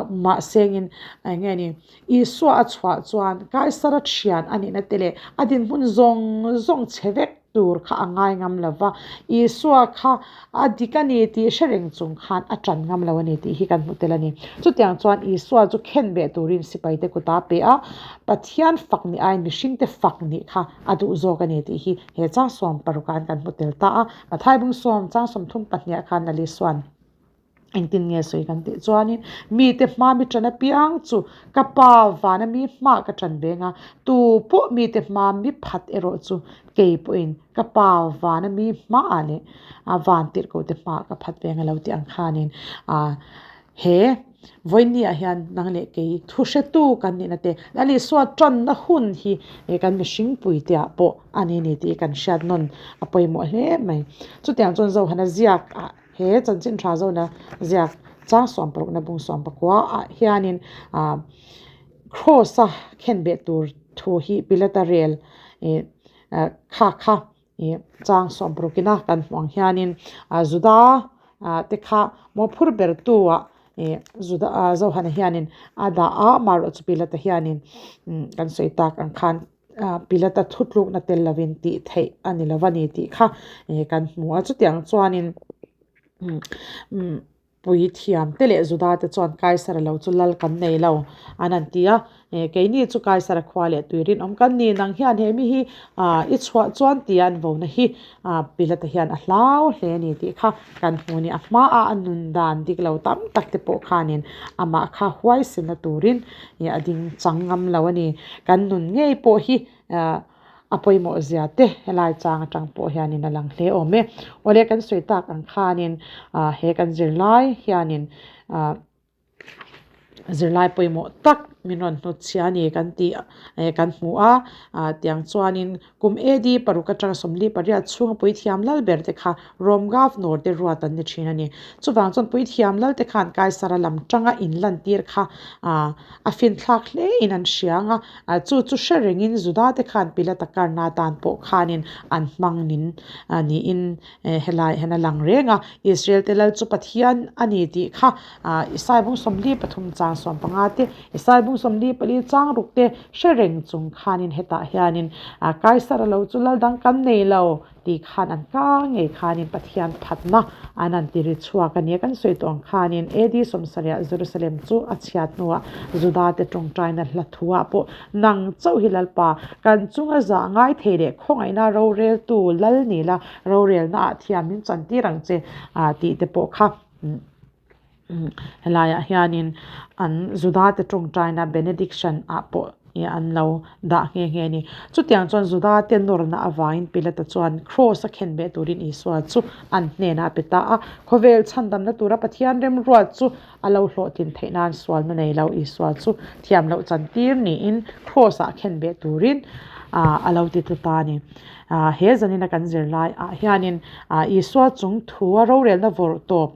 mahsengin eng nge ni Isua a chhuah chuan Kaisara thian a nihna te leh a dinhmun zawng zawng chhe vek tur kha a ngai ngam lo va, Isua kha a dik a ni tih hre reng chung khan a tan ngam lo a ni tih hi kan hmu tel a ni. Chutiang chuan Isua chu khen beh turin sipaite kut a pe a, Pathian fak nih aiin mihringte fak nih kha a duh zawk a ni tih hi he chang 60 an kan hmu tel ta a. Mathai bung sawm chang 32 ah khan Lalisuan engtin nge sawi kan tih chuanin mite hma mi ṭan apiang chu ka pa vana mi hma ka ṭan veng a, tu pawh mite hma mi phat erawh chu kei pawhin ka pa vana mi hmaah leh van tirhkoh te hmaah ka phat veng a lo tih ang khanin he vawinia hian nang leh kei thu hretu kan nihna te Lal Isua ṭanna hun hi kan mihring puiteah pawh a ni ni tih kan hriat nawn a pawimawh hle mai. Chutiang chuan Zohana ziak ah. He chanchin tha zawna ziak chang 60 na bung 19 ah hianin ah cross a khen beh tur thu hi Pilata rel ih kha kha ih chang 60 ina kan hmuh ang hianin ah Juda ah te kha mawhphur ber tu ah ih Juda ah Zohana hianin a dah a amaherawhchu Pilata hianin kan sawi tak ang khan. Pilata thutlukna tel lovin tih theih a ni lo a ni tih kha kan hmu a. Chutiang chuanin. Puithiam te leh Juda te chuan Kaisara lo chu lal kan nei lo an han ti a, Keini chu Kaisara khua leh tui rinawm kan ni, nang hian he mi hi i chhuah chuan tia an vona hi Pilata hian a hlau hle a ni tih kha kan hmu a ni. A hmaah a nun dan dik lo tam tak te pawh khanin amah kha huaisenna turin a ding chang ngam lo a ni. Kan nun ngei pawh hi A pawimawh zia te helai chang atang pawh hianin a lang hle awm e. Awle kan sawi tak ang khanin he kan zirlai hianin zirlai pawimawh tak min rawn hnut chhia a ni kan tih kan hmu a. Tiang chuanin kum AD paruk atanga 48 chhunga puithiam lal ber te kha Rome Governor te ruat an ni thin a ni. Chuvang chuan puithiam lal te khan Kaisara lam tanga inlantir kha a finthlak hlein an hria ang a, chu chu hre rengin Juda te khan Pilata karna atan pawh khanin an hmang nin niin helai hian a lang reng a. Israel te lal chu Pathian a ni tih kha Isai bung 43 chang 15 te, Isai bung 44 chang ruk te hre reng chung khanin hetah hianin Kaisara lo chu lal dang kan nei lo Ti khan an ka ngei khanin Pathian phatna an an ti ri chhuak a nia. Kan sawi tawh ang khanin AD sawmsarih Jerusalem chu a chhiat hnuah Juda te tawngtaina hla thuah pawh nang chauh hi Lalpa kan chunga zah ngai thei leh khawngaihna roreltu lal ni la rorelna ah thiam min chantir ang che tih te pawh kha Helaiah hianin an Juda te tawngtaina benediction ah pawh an lo dah nghe nghe a ni. Chutiang chuan Juda te nawrna avangin Pilata chuan kraws a khen beh turin Isua chu an hnenah a pe ta a. Khawvel chhandamna tura Pathian remruat chu a lo hlawhtlin theih nan sualna nei lo Isua chu thiam loh chantir niin kraws ah khen beh turin a lo ti tlu ta a ni. He zanina kan zirlai ah hianin Isua chung thua rorelna vawrh tawp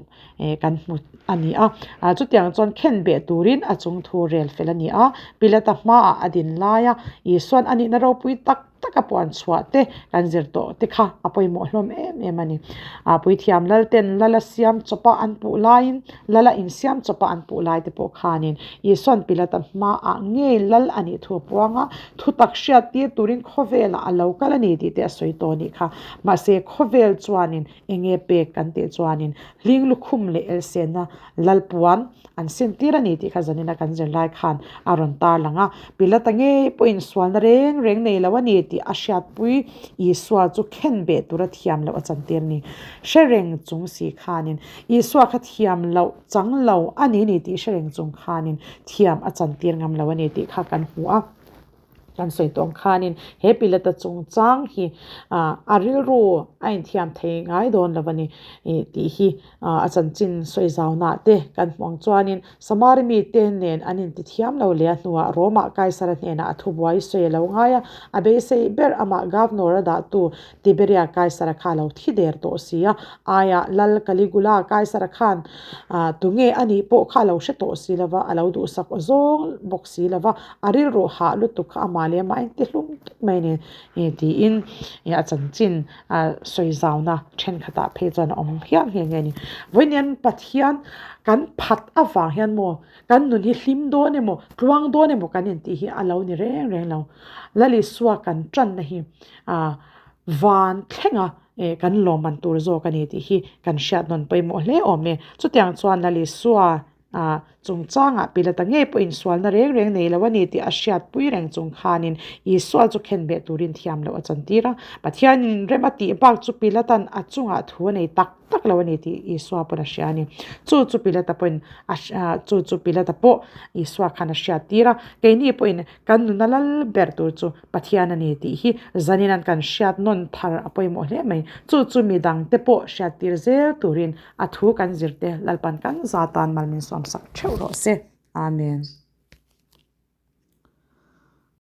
kan hmu a ni a. Chutiang chuan khen beh turin a chung thu rel fel a ni a. Pilata hmaah a din lai a, Isua'n a nihna ropui tak tak a puan chhuah te kan zir tawh te kha a pawimawh hlawm em em a ni. Puithiam Lalten Lala siam chawpa an puh laiin, Lala insiam chawpa an puh lai te pawh khanin Isua'n Pilata hmaah ngei Lal a nih thu a puang a, thutak hriat tir turin khawvelah a lo kal a ni tih te a sawi tawh a nih kha. Mahse khawvel chuanin Enge pek kan tih chuanin hling lukhum leh elsenna lalpuan an sintir a ni tih kha zanina kan zirlai khan a rawn tarlang a. Pilata ngei pawhin sualna reng reng nei lo a ni tih a hriatpui Isua chu khen beh tura thiam loh a chantir a ni. Hre reng chung si khanin Isua kha thiam loh chang lo a ni ni tih hre reng chung khanin thiam a chantir ngam lo a ni tih kha kan hmu a. Kan sawi tawh ang khanin he Pilata chungchang hi a rilru a inthiam thei ngai dawn lo a ni tih hi a chanchin sawi zaunaah te kan hmuh ang chuanin Samari mite nen an intithiam lo leh a hnuah Rome-ah Kaisara hnenah a thubuai sawi a lo ngai a, a beisei ber amah Governor a dahtu Tiberia Kaisara kha a lo thi der tawh si a, aiah Lal Caligula Kaisara khan tunge a nih pawh kha a lo hre tawh si lo va, a lo duhsak zawng bawk si lo va, a rilru hah lutuk kha amah leh amah a inti hlum tawp mai a ni tiin a chanchin sawi zauna thenkhatah phei chuan a awm hial nghe nghe a ni. Vawiin Pathian kan phat avang hian maw kan nun hi hlim dawn emaw tluang dawn emaw kan intih hi a lo ni reng reng lo. Lalisua kan tanna hi van thlenga kan lawmman tur zawk a ni tih hi kan hriat nawn pawimawh hle awm e. Chutiang chuan Lalisua Chungchangah Pilata ngei pawhin sualna reng reng nei lo a ni tih a hriatpui reng chung khanin Isua chu khenbeh turin thiam loh a chantir a. Pathianin rem a tih bak chu Pilatan a chungah thu a nei tak tak lo a ni tih Isua pawn a hria a ni. Chu chu Pilata pawhin a chu chu Pilata pawh Isua khan a hriattir a. Keini pawhin kan nuna lal ber tur chu Pathian a ni tih hi zanin an kan hriat nawn thar a pawimawh hle mai. Chu chu midangte pawh hriattir zel turin A thu kan zirte Lalpan kan za tan mal min suamsak theuh rawh se. Amen.